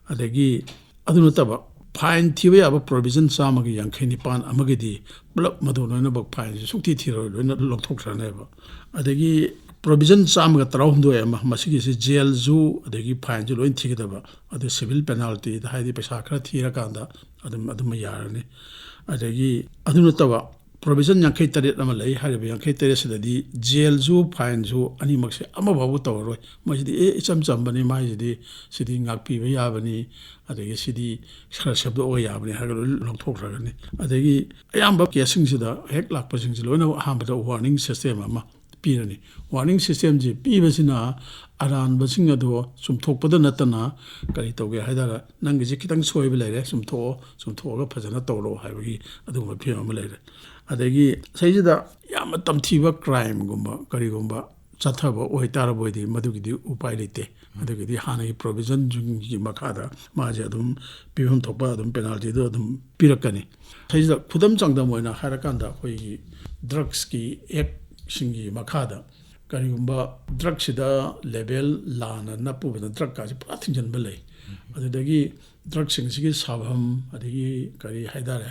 ꯑꯗꯒꯤ ꯑꯗꯨ ꯅꯠꯇꯕ ꯐꯥꯏꯟ ꯊꯤꯕ ꯌꯥꯕ ꯄ꯭ꯔꯣꯚꯤꯖꯟ ꯆꯥꯝꯃꯒ ꯌꯥꯡꯈꯩ ꯅꯤꯄꯥꯟ ꯑꯃꯒꯤꯗꯤ ꯄꯨꯂꯞ ꯃꯗꯨ ꯂꯣꯏꯅꯃꯛ ꯐꯥꯏꯟꯁꯤ ꯁꯨꯡꯊꯤ ꯊꯤꯔꯣꯏ, ꯂꯣꯏꯅ ꯂꯧꯊꯣꯛꯈ꯭ꯔꯅꯦꯕ꯫ ꯑꯗꯒꯤ ꯄ꯭ꯔꯣꯚꯤꯖꯟ ꯆꯥꯝꯃꯒ ꯇꯔꯥꯍꯨꯝꯗꯣꯏ ꯑꯃ, ꯃꯁꯤꯒꯤꯁꯤ ꯖꯦꯜꯁꯨ ꯑꯗꯒꯤ ꯐꯥꯏꯟꯁꯨ ꯂꯣꯏꯅ ꯊꯤꯒꯗꯕ, ꯑꯗꯨ ꯁꯤꯚꯤꯜ ꯄꯦꯅꯥꯜꯇꯤꯗ, ꯍꯥꯏꯗꯤ ꯄꯩꯁꯥ ꯈꯔ ꯊꯤꯔꯀꯥꯟꯗ ꯑꯗꯨꯝ, ꯑꯗꯨꯃ ꯌꯥꯔꯅꯤ꯫ ꯑꯗꯒꯤ ꯑꯗꯨ ꯅꯠꯇꯕ ꯄ꯭ꯔꯣꯚꯤꯖꯟ ꯌꯥꯡꯈꯩ ꯇꯔꯦꯠ ꯑꯃ ꯂꯩ꯫ ꯍꯥꯏꯔꯤꯕ ꯌꯥꯡꯈꯩ ꯇꯔꯦꯠꯁꯤꯗꯗꯤ ꯖꯦꯜꯁꯨ ꯐꯥꯏꯟꯁꯨ ꯑꯅꯤꯃꯛꯁꯦ ꯑꯃꯐꯥꯎꯕ ꯇꯧꯔꯔꯣꯏ꯫ ꯃꯁꯤꯗꯤ ꯑꯦ, ꯏꯆꯝ ꯆꯝꯕꯅꯤ, ꯃꯥꯏꯁꯤꯗꯤ, ꯁꯤꯗꯤ ꯉꯥꯛꯄꯤꯕ ꯌꯥꯕꯅꯤ, ꯑꯗꯒꯤ ꯁꯤꯗꯤ ꯈꯔ ꯁꯦꯝꯗꯣꯛꯑꯒ ꯌꯥꯕꯅꯤ ꯍꯥꯏꯔꯒ ꯂꯣꯏ ꯂꯧꯊꯣꯛꯈ꯭ꯔꯒꯅꯤ꯫ ꯑꯗꯒꯤ ꯑꯌꯥꯝꯕ ꯀꯦꯁꯁꯤꯡꯁꯤꯗ ꯍꯦꯛ ꯂꯥꯛꯄꯁꯤꯡꯁꯤ ꯂꯣꯏꯅꯃꯛ ꯑꯍꯥꯟꯕꯗ ꯋꯥꯔꯅꯤꯡ ꯁꯤꯁꯇꯦꯝ ꯑꯃ ꯄꯤꯔꯅꯤ꯫ ꯋꯥꯔꯅꯤꯡ ꯁꯤꯁꯇꯦꯝꯁꯤ ꯄꯤꯕꯁꯤꯅ ꯑꯔꯥꯟꯕꯁꯤꯡ ꯑꯗꯣ ꯆꯨꯝꯊꯣꯛꯄꯗ ꯅꯠꯇꯅ ꯀꯔꯤ ꯇꯧꯒꯦ ꯍꯥꯏ ꯇꯥꯔꯒ, "ꯅꯪꯒꯤꯁꯤ ꯈꯤꯇꯪ ꯁꯣꯏꯕ ꯂꯩꯔꯦ, ꯆꯨꯝꯊꯣꯛꯑꯣ, ꯆꯨꯝꯊꯣꯛꯑꯒ ꯐꯖꯅ ꯇꯧꯔꯣ" ꯍꯥꯏꯕꯒꯤ ꯑꯗꯨꯒꯨꯝꯕ ꯐꯤꯕꯝ ꯑꯃ ꯂꯩꯔꯦ꯫ ꯑꯗꯒꯤ ꯁꯤꯗꯩꯁꯤꯗ ꯌꯥꯝꯅ ꯇꯝꯊꯤꯕ ꯀ꯭ꯔꯥꯏꯝꯒꯨꯝꯕ ꯀꯔꯤꯒꯨꯝꯕ ꯆꯠꯊꯕ ꯑꯣꯏꯇꯥꯔꯕꯣꯏꯗꯤ, ꯃꯗꯨꯒꯤꯗꯤ ꯎꯄꯥꯏ ꯂꯩꯇꯦ꯫ ꯑꯗꯨꯒꯤꯗꯤ ꯍꯥꯟꯅꯒꯤ ꯄ꯭ꯔꯣꯚꯤꯖꯟꯁꯤꯡꯒꯤ ꯃꯈꯥꯗ ꯃꯥꯁꯦ ꯑꯗꯨꯝ ꯄꯤꯐꯝ ꯊꯣꯛꯄ ꯑꯗꯨꯝ ꯄꯦꯅꯥꯜꯇꯤꯗꯣ ꯑꯗꯨꯝ ꯄꯤꯔꯛꯀꯅꯤ꯫ ꯁꯤꯗꯩꯁꯤꯗ ꯈꯨꯗꯝ ꯆꯥꯡꯗꯝ ꯑꯣꯏꯅ ꯍꯥꯏꯔꯀꯥꯟꯗ, ꯑꯩꯈꯣꯏꯒꯤ ꯗ꯭ꯔꯛꯁꯀꯤ ꯑꯦꯛꯁꯤꯡꯒꯤ ꯃꯈꯥꯗ ꯀꯔꯤꯒꯨꯝꯕ ꯗ꯭ꯔꯛꯁꯤꯗ ꯂꯦꯕꯦꯜ ꯂꯥꯟꯅ ꯅꯞꯄꯨꯕꯗ ꯗ꯭ꯔꯛꯀꯥꯁꯦ ꯄꯨꯔꯥ ꯊꯤꯡꯖꯤꯟꯕ ꯂꯩ꯫ ꯑꯗꯨꯗꯒꯤ ꯗ꯭ꯔꯛꯁꯤꯡꯁꯤꯒꯤ ꯁꯥꯐꯝ, ꯑꯗꯒꯤ ꯀꯔꯤ ꯍꯥꯏꯇꯥꯔꯦ,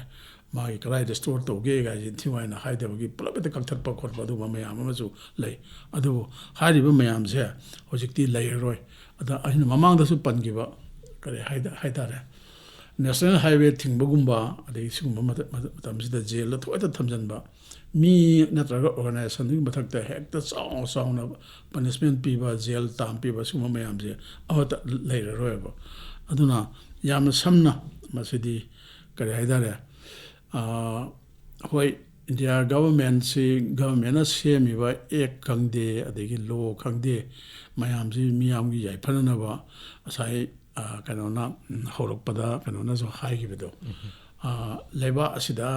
ꯃꯥꯒꯤ ꯀꯗꯥꯏꯗ ꯁ꯭ꯇꯣꯔ ꯇꯧꯒꯦ ꯀꯥꯏꯁꯦ ꯅꯤꯡꯊꯤ ꯅꯨꯡꯉꯥꯏꯅ ꯍꯥꯏꯗꯕꯒꯤ ꯄꯨꯂꯞ ꯍꯦꯛꯇ ꯀꯛꯊꯠꯄ ꯈꯣꯠꯄ, ꯑꯗꯨꯒꯨꯝꯕ ꯃꯌꯥꯝ ꯑꯃꯁꯨ ꯂꯩ꯫ ꯑꯗꯨꯕꯨ ꯍꯥꯏꯔꯤꯕ ꯃꯌꯥꯝꯁꯦ ꯍꯧꯖꯤꯛꯇꯤ ꯂꯩꯔꯔꯣꯏ꯫ ꯑꯗ ꯑꯩꯅ ꯃꯃꯥꯡꯗꯁꯨ ꯄꯟꯈꯤꯕ, ꯀꯔꯤ ꯍꯥꯏꯗ-, ꯍꯥꯏꯇꯥꯔꯦ, ꯅꯦꯁꯅꯦꯜ ꯍꯥꯏꯋꯦ ꯊꯤꯡꯕꯒꯨꯝꯕ, ꯑꯗꯒꯤ ꯁꯤꯒꯨꯝꯕ ꯃꯇꯝꯁꯤꯗ ꯖꯦꯜꯗ ꯊꯣꯏꯅ ꯊꯝꯖꯤꯟꯕ, ꯃꯤ ꯅꯠꯇ꯭ꯔꯒ ꯑꯣꯔꯒꯅꯥꯏꯖꯦꯁꯟꯗꯨꯒꯤ ꯃꯊꯛꯇ ꯍꯦꯛꯇ ꯆꯥꯎꯅ ꯆꯥꯎꯅ ꯄꯅꯤꯁꯃꯦꯟ ꯄꯤꯕ, ꯖꯦꯜ ꯇꯥꯝ ꯄꯤꯕ, ꯁꯤꯒꯨꯝꯕ ꯃꯌꯥꯝꯁꯦ ꯑꯃꯠꯇ ꯂꯩꯔꯔꯣꯏꯕ꯫ ꯑꯗꯨꯅ ꯌꯥꯝꯅ ꯁꯝꯅ ꯃꯁꯤꯗꯤ ꯀꯔꯤ ꯍꯥꯏꯇꯥꯔꯦ, ꯍꯣꯏ, ꯏꯟꯗꯤꯌꯥ ꯒꯚꯔꯟꯃꯦꯟꯁꯤ, ꯒꯚꯔꯟꯃꯦꯟꯅ ꯁꯦꯝꯃꯤꯕ ꯑꯦꯛ ꯈꯪꯗꯦ, ꯑꯗꯒꯤ ꯂꯣ ꯈꯪꯗꯦ, ꯃꯌꯥꯝꯁꯤ ꯃꯤꯌꯥꯝꯒꯤ ꯌꯥꯏꯐꯅꯅꯕ ꯉꯁꯥꯏ ꯀꯩꯅꯣꯅ ꯍꯧꯔꯛꯄꯗ ꯀꯩꯅꯣꯅꯁꯨ ꯍꯥꯏꯈꯤꯕꯗꯣ, ꯂꯩꯕꯥꯛ ꯑꯁꯤꯗ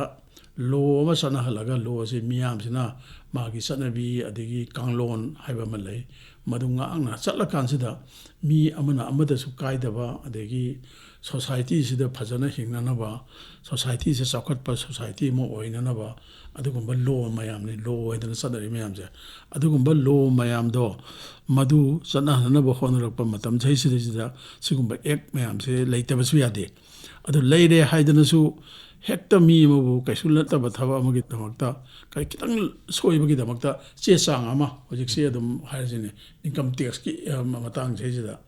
ꯂꯣ ꯑꯃ ꯆꯠꯅꯍꯜꯂꯒ, ꯂꯣ ꯑꯁꯤ ꯃꯤꯌꯥꯝꯁꯤꯅ ꯃꯥꯒꯤ ꯆꯠꯅꯕꯤ ꯑꯗꯒꯤ ꯀꯥꯡꯂꯣꯟ ꯍꯥꯏꯕ ꯑꯃ ꯂꯩ, ꯃꯗꯨ ꯉꯥꯛꯅ ꯆꯠꯂꯀꯥꯟꯁꯤꯗ ꯃꯤ ꯑꯃꯅ ꯑꯃꯗꯁꯨ ꯀꯥꯏꯗꯕ, ꯑꯗꯒꯤ ꯁꯣꯁꯥꯏꯇꯤꯁꯤꯗ ꯐꯖꯅ ꯍꯤꯡꯅꯅꯕ, ꯁꯣꯁꯥꯏꯇꯤꯁꯦ ꯆꯥꯎꯈꯠꯄ ꯁꯣꯁꯥꯏꯇꯤ ꯑꯃ ꯑꯣꯏꯅꯅꯕ ꯑꯗꯨꯒꯨꯝꯕ ꯂꯣ ꯃꯌꯥꯝꯅꯤ, ꯂꯣ ꯍꯥꯏꯗꯅ ꯆꯠꯅꯔꯤ ꯃꯌꯥꯝꯁꯦ꯫ ꯑꯗꯨꯒꯨꯝꯕ ꯂꯣ ꯃꯌꯥꯝꯗꯣ ꯃꯗꯨ ꯆꯠꯅꯍꯟꯅꯕ ꯍꯣꯠꯅꯔꯛꯄ ꯃꯇꯝ ꯆꯍꯤꯁꯤꯗꯩꯁꯤꯗ ꯁꯤꯒꯨꯝꯕ ꯑꯦꯛ ꯃꯌꯥꯝꯁꯦ ꯂꯩꯇꯕꯁꯨ ꯌꯥꯗꯦ꯫ ꯑꯗꯨ ꯂꯩꯔꯦ ꯍꯥꯏꯗꯅꯁꯨ ꯍꯦꯛꯇ ꯃꯤ ꯑꯃꯕꯨ ꯀꯩꯁꯨ ꯅꯠꯇꯕ ꯊꯕꯛ ꯑꯃꯒꯤꯗꯃꯛꯇ, ꯀꯔꯤ ꯈꯤꯇꯪ ꯁꯣꯏꯕꯒꯤꯗꯃꯛꯇ ꯆꯦ ꯆꯥꯡ ꯑꯃ, ꯍꯧꯖꯤꯛꯁꯦ ꯑꯗꯨꯝ ꯍꯥꯏꯔꯁꯤꯅꯦ, ꯏꯟꯀꯝ ꯇꯦꯛꯁꯀꯤ ꯃꯇꯥꯡꯁꯤꯗꯩꯁꯤꯗ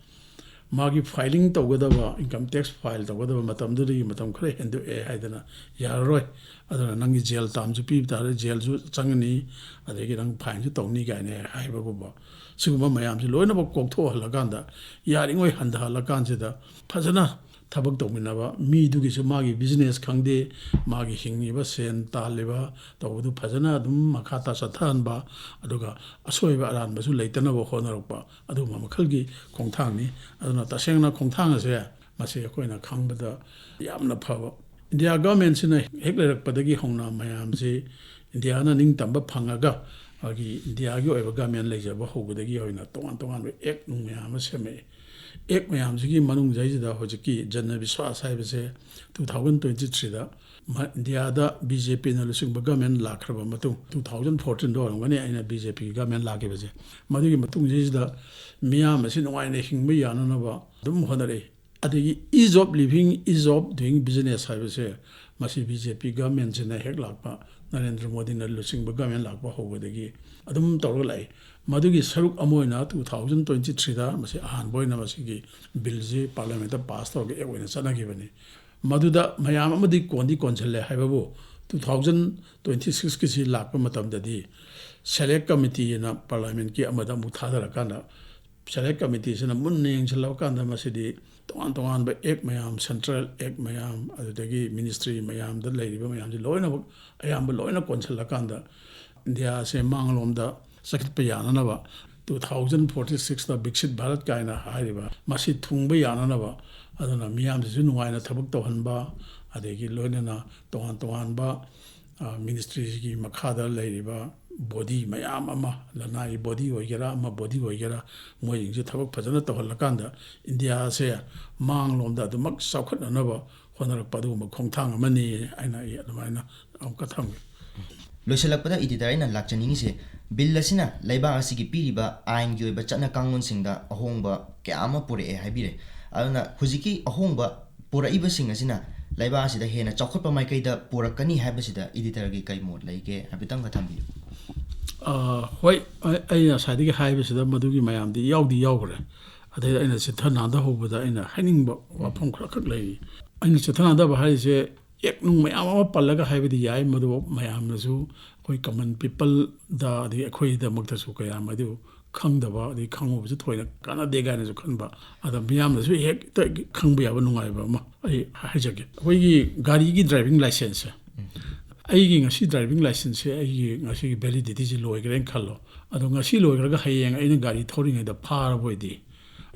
ꯃꯥꯒꯤ ꯐꯥꯏꯂꯤꯡ ꯇꯧꯒꯗꯕ, ꯏꯟꯀꯝ ꯇꯦꯛꯁ ꯐꯥꯏꯜ ꯇꯧꯒꯗꯕ ꯃꯇꯝꯗꯨꯗꯒꯤ ꯃꯇꯝ ꯈꯔ ꯍꯦꯟꯗꯣꯛꯑꯦ ꯍꯥꯏꯗꯅ ꯌꯥꯔꯔꯣꯏ, ꯑꯗꯨꯅ ꯅꯪꯒꯤ ꯖꯦꯜ ꯇꯥꯝꯁꯨ ꯄꯤꯕ ꯇꯥꯔꯦ, ꯖꯦꯜꯁꯨ ꯆꯪꯒꯅꯤ, ꯑꯗꯒꯤ ꯅꯪ ꯐꯥꯏꯟꯁꯨ ꯇꯧꯅꯤ ꯀꯥꯏꯅ ꯍꯥꯏꯕꯒꯨꯝꯕ, ꯁꯤꯒꯨꯝꯕ ꯃꯌꯥꯝꯁꯤ ꯂꯣꯏꯅꯃꯛ ꯀꯣꯛꯊꯣꯛꯍꯜꯂꯀꯥꯟꯗ, ꯌꯥꯔꯤꯉꯩ ꯍꯟꯊꯍꯜꯂꯀꯥꯟꯁꯤꯗ ꯐꯖꯅ ꯊꯕꯛ ꯇꯧꯃꯤꯟꯅꯕ ꯃꯤꯗꯨꯒꯤꯁꯨ ꯃꯥꯒꯤ ꯕꯤꯖꯤꯅꯦꯁ ꯈꯪꯗꯦ, ꯃꯥꯒꯤ ꯍꯤꯡꯉꯤꯕ ꯁꯦꯟ ꯇꯥꯜꯂꯤꯕ ꯇꯧꯕꯗꯨ ꯐꯖꯅ ꯑꯗꯨꯝ ꯃꯈꯥ ꯇꯥ ꯆꯠꯊꯍꯟꯕ, ꯑꯗꯨꯒ ꯑꯁꯣꯏꯕ ꯑꯔꯥꯟꯕꯁꯨ ꯂꯩꯇꯅꯕ ꯍꯣꯠꯅꯔꯛꯄ, ꯑꯗꯨꯒꯨꯝꯕ ꯃꯈꯜꯒꯤ ꯈꯣꯡꯊꯥꯡꯅꯤ꯫ ꯑꯗꯨꯅ ꯇꯁꯦꯡꯅ ꯈꯣꯡꯊꯥꯡ ꯑꯁꯦ ꯃꯁꯤ ꯑꯩꯈꯣꯏꯅ ꯈꯪꯕꯗ ꯌꯥꯝꯅ ꯐꯕ꯫ ꯏꯟꯗꯤꯌꯥ ꯒꯚꯔꯟꯃꯦꯟꯁꯤꯅ ꯍꯦꯛ ꯂꯩꯔꯛꯄꯗꯒꯤ ꯍꯧꯅ ꯃꯌꯥꯝꯁꯤ ꯏꯟꯗꯤꯌꯥꯅ ꯅꯤꯡꯇꯝꯕ ꯐꯪꯉꯒ ꯑꯩꯈꯣꯏꯒꯤ ꯏꯟꯗꯤꯌꯥꯒꯤ ꯑꯣꯏꯕ ꯒꯚꯔꯟꯃꯦꯟ ꯂꯩꯖꯕ ꯍꯧꯕꯗꯒꯤ ꯑꯣꯏꯅ ꯇꯣꯉꯥꯟ ꯇꯣꯉꯥꯟꯕ ꯑꯦꯛ ꯅꯨꯡ ꯃꯌꯥꯝ ꯑꯃ ꯁꯦꯝꯃꯛꯑꯦ꯫ ꯑꯦꯛ ꯃꯌꯥꯝꯁꯤꯒꯤ ꯃꯅꯨꯡꯁꯤꯗꯩꯁꯤꯗ ꯍꯧꯖꯤꯛꯀꯤ ꯖꯟꯅ ꯕꯤꯁ꯭ꯋꯥꯁ ꯍꯥꯏꯕꯁꯦ two thousand twenty threeꯗ ꯏꯟꯗꯤꯌꯥꯗ ꯕꯤ ꯖꯦ ꯄꯤꯅ ꯂꯨꯆꯤꯡꯕ ꯒꯚꯔꯟꯃꯦꯟ ꯂꯥꯛꯈ꯭ꯔꯕ ꯃꯇꯨꯡ, two thousand fourteenꯗ ꯑꯣꯏꯔꯝꯒꯅꯤ ꯑꯩꯅ ꯕꯤ ꯖꯦ ꯄꯤꯒꯤ ꯒꯚꯔꯟꯃꯦꯟ ꯂꯥꯛꯈꯤꯕꯁꯦ, ꯃꯗꯨꯒꯤ ꯃꯇꯨꯡꯁꯤꯗ ꯃꯤꯌꯥꯝ ꯑꯁꯤ ꯅꯨꯡꯉꯥꯏꯅ ꯍꯤꯡꯕ ꯌꯥꯅꯅꯕ ꯑꯗꯨꯝ ꯍꯣꯠꯅꯔꯛꯏ꯫ ꯑꯗꯒꯤ ease of living, ease of doing business ꯍꯥꯏꯕꯁꯦ ꯃꯁꯤ ꯕꯤ ꯖꯦ ꯄꯤ ꯒꯚꯔꯟꯃꯦꯟꯁꯤꯅ ꯍꯦꯛ ꯂꯥꯛꯄ, ꯅꯔꯦꯟꯗ꯭ꯔ ꯃꯣꯗꯤꯅ ꯂꯨꯆꯤꯡꯕ ꯒꯚꯔꯟꯃꯦꯟ ꯂꯥꯛꯄ ꯍꯧꯕꯗꯒꯤ ꯑꯗꯨꯝ ꯇꯧꯔꯒ ꯂꯥꯛꯏ꯫ ꯃꯗꯨꯒꯤ ꯁꯔꯨꯛ ꯑꯃ ꯑꯣꯏꯅ two thousand twenty threeꯗ ꯃꯁꯤ ꯑꯍꯥꯟꯕ ꯑꯣꯏꯅ ꯃꯁꯤꯒꯤ ꯕꯤꯜꯁꯤ ꯄꯥꯔꯂꯤꯌꯥꯃꯦꯟꯠꯇ ꯄꯥꯁ ꯇꯧꯔꯒ ꯑꯦꯛ ꯑꯣꯏꯅ ꯆꯠꯅꯈꯤꯕꯅꯤ꯫ ꯃꯗꯨꯗ ꯃꯌꯥꯝ ꯑꯃꯗꯤ ꯀꯣꯟꯗꯤ ꯀꯣꯟꯁꯤꯜꯂꯦ ꯍꯥꯏꯕꯕꯨ, ꯇꯨ ꯊꯥꯎꯖꯟ ꯇ꯭ꯋꯦꯟꯇꯤ ꯁꯤꯛꯁꯀꯤꯁꯤ ꯂꯥꯛꯄ ꯃꯇꯝꯗꯗꯤ ꯁꯦꯂꯦꯛ ꯀꯃꯤꯇꯤ ꯑꯅ ꯄꯥꯔꯂꯥꯃꯦꯟꯀꯤ ꯑꯃꯗ ꯑꯃꯨꯛ ꯊꯥꯗꯔꯀꯥꯟꯗ, ꯁꯦꯂꯦꯛ ꯀꯃꯤꯇꯤꯁꯤꯅ ꯃꯨꯟꯅ ꯌꯦꯡꯁꯤꯜꯂꯕ ꯀꯥꯟꯗ ꯃꯁꯤꯗꯤ ꯇꯣꯉꯥꯟ ꯇꯣꯉꯥꯟꯕ ꯑꯦꯛ ꯃꯌꯥꯝ, ꯁꯦꯟꯇ꯭ꯔꯦꯜ ꯑꯦꯛ ꯃꯌꯥꯝ, ꯑꯗꯨꯗꯒꯤ ꯃꯤꯅꯤꯁꯇ꯭ꯔꯤ ꯃꯌꯥꯝꯗ ꯂꯩꯔꯤꯕ ꯃꯌꯥꯝꯁꯤ ꯂꯣꯏꯅꯃꯛ, ꯑꯌꯥꯝꯕ ꯂꯣꯏꯅ ꯀꯣꯟꯁꯤꯜꯂꯀꯥꯟꯗ ꯏꯟꯗꯤꯌꯥꯁꯦ ꯃꯥꯡꯂꯣꯝꯗ ꯆꯈꯠꯄ ꯌꯥꯅꯅꯕ, ꯇꯨ ꯊꯥꯎꯖꯟ ꯐꯣꯔꯇꯤ ꯁꯤꯛꯁꯇ ꯕꯤꯛꯁꯤꯠ ꯚꯥꯔꯠ ꯀꯥꯏꯅ ꯍꯥꯏꯔꯤꯕ ꯃꯁꯤ ꯊꯨꯡꯕ ꯌꯥꯅꯅꯕ, ꯑꯗꯨꯅ ꯃꯤꯌꯥꯝꯁꯤꯁꯨ ꯅꯨꯡꯉꯥꯏꯅ ꯊꯕꯛ ꯇꯧꯍꯟꯕ, ꯑꯗꯒꯤ ꯂꯣꯏꯅꯅ ꯇꯣꯉꯥꯟ ꯇꯣꯉꯥꯟꯕ, ꯑ, ꯃꯤꯅꯤꯁꯇ꯭ꯔꯤꯁꯤꯒꯤ ꯃꯈꯥꯗ ꯂꯩꯔꯤꯕ ꯕꯣꯗꯤ ꯃꯌꯥꯝ ꯑꯃ, ꯂꯅꯥꯏ ꯕꯣꯗꯤ ꯑꯣꯏꯒꯦꯔꯥ, ꯑꯃ ꯕꯣꯗꯤ ꯑꯣꯏꯒꯦꯔꯥ, ꯃꯣꯏꯁꯤꯡꯁꯦ ꯊꯕꯛ ꯐꯖꯅ ꯇꯧꯍꯜꯂꯀꯥꯟꯗ ꯏꯟꯗꯤꯌꯥꯁꯦ ꯃꯥꯡꯂꯣꯝꯗ ꯑꯗꯨꯃꯛ ꯆꯥꯎꯈꯠꯅꯅꯕ ꯍꯣꯠꯅꯔꯛꯄ ꯑꯗꯨꯒꯨꯝꯕ ꯈꯣꯡꯊꯥꯡ ꯑꯃꯅꯤ ꯍꯥꯏꯅ ꯑꯩ ꯑꯗꯨꯃꯥꯏꯅ ꯑꯃꯨꯛꯀ ꯊꯝꯒꯦ꯫ ꯂꯣꯏꯁꯤꯜꯂꯛꯄꯗ ꯏꯗꯤꯇꯔ ꯑꯩꯅ ꯂꯥꯛꯆꯅꯤꯡꯉꯤꯁꯦ, ꯕꯤꯜ ꯑꯁꯤꯅ ꯂꯩꯕꯥꯛ ꯑꯁꯤꯒꯤ ꯄꯤꯔꯤꯕ ꯑꯥꯏꯟꯒꯤ ꯑꯣꯏꯕ ꯆꯠꯅ ꯀꯥꯡꯂꯣꯟꯁꯤꯡꯗ ꯑꯍꯣꯡꯕ ꯀꯌꯥ ꯑꯃ ꯄꯨꯔꯛꯑꯦ ꯍꯥꯏꯕꯤꯔꯦ꯫ ꯑꯗꯨꯅ ꯍꯧꯖꯤꯛꯀꯤ ꯑꯍꯣꯡꯕ ꯄꯨꯔꯛꯏꯕꯁꯤꯡ ꯑꯁꯤꯅ ꯂꯩꯕꯥꯛ ꯑꯁꯤꯗ ꯍꯦꯟꯅ ꯆꯥꯎꯈꯠꯄ ꯃꯥꯏꯀꯩꯗ ꯄꯨꯔꯛꯀꯅꯤ ꯍꯥꯏꯕꯁꯤꯗ ꯏꯗꯤꯇꯔꯒꯤ ꯀꯩ ꯃꯣꯠ ꯂꯩꯒꯦ? ꯍꯥꯏꯐꯦꯠꯇꯪꯒ ꯊꯝꯕꯤꯌꯨ꯫ ꯑ, ꯍꯣꯏ, ꯑꯩ, ꯑꯩ ꯉꯁꯥꯏꯗꯒꯤ ꯍꯥꯏꯕꯁꯤꯗ ꯃꯗꯨꯒꯤ ꯃꯌꯥꯝꯗꯤ ꯌꯥꯎꯗꯤ ꯌꯥꯎꯈ꯭ꯔꯦ꯫ ꯑꯗꯩ ꯑꯩꯅ ꯆꯤꯊ ꯅꯥꯟꯊꯍꯧꯕꯗ ꯑꯩꯅ ꯍꯥꯏꯅꯤꯡꯕ ꯋꯥꯐꯝ ꯈꯔꯈꯛ ꯂꯩꯔꯤ꯫ ꯑꯩꯅ ꯆꯤꯊ ꯅꯥꯟꯊꯕ ꯍꯥꯏꯔꯤꯁꯦ, ꯑꯦꯛ ꯅꯨꯡ ꯃꯌꯥꯝ ꯑꯃ ꯄꯜꯂꯒ ꯍꯥꯏꯕꯗꯤ ꯌꯥꯏ, ꯃꯗꯨ ꯃꯌꯥꯝꯅꯁꯨ, ꯑꯩꯈꯣꯏ ꯀꯃꯟ ꯄꯤꯄꯜꯗ, ꯑꯗꯒꯤ ꯑꯩꯈꯣꯏꯗꯃꯛꯇꯁꯨ ꯀꯌꯥ ꯃꯗꯨ ꯈꯪꯗꯕ, ꯑꯗꯒꯤ ꯈꯪꯉꯨꯕꯁꯨ ꯊꯣꯏꯅ ꯀꯥꯟꯅꯗꯦ ꯀꯥꯏꯅꯁꯨ ꯈꯟꯕ꯫ ꯑꯗ ꯃꯤꯌꯥꯝꯅꯁꯨ ꯍꯦꯛꯇ ꯈꯪꯕ ꯌꯥꯕ ꯅꯨꯡꯉꯥꯏꯕ ꯑꯃ ꯑꯩ ꯍꯥꯏꯖꯒꯦ꯫ ꯑꯩꯈꯣꯏꯒꯤ ꯒꯥꯔꯤꯒꯤ ꯗ꯭ꯔꯥꯏꯚꯤꯡ ꯂꯥꯏꯁꯦꯟꯁꯁꯦ, ꯑꯩꯒꯤ ꯉꯁꯤ ꯗ꯭ꯔꯥꯏꯚꯤꯡ ꯂꯥꯏꯁꯦꯟꯁꯁꯦ ꯑꯩꯒꯤ ꯉꯁꯤꯒꯤ ꯚꯦꯂꯤꯗꯤꯇꯤꯁꯦ ꯂꯣꯏꯈ꯭ꯔꯦꯅ ꯈꯜꯂꯣ꯫ ꯑꯗꯣ ꯉꯁꯤ ꯂꯣꯏꯈ꯭ꯔꯒ ꯍꯌꯦꯡ ꯑꯩꯅ ꯒꯥꯔꯤ ꯊꯧꯔꯤꯉꯩꯗ ꯐꯥꯔꯕ ꯑꯣꯏꯗꯤ,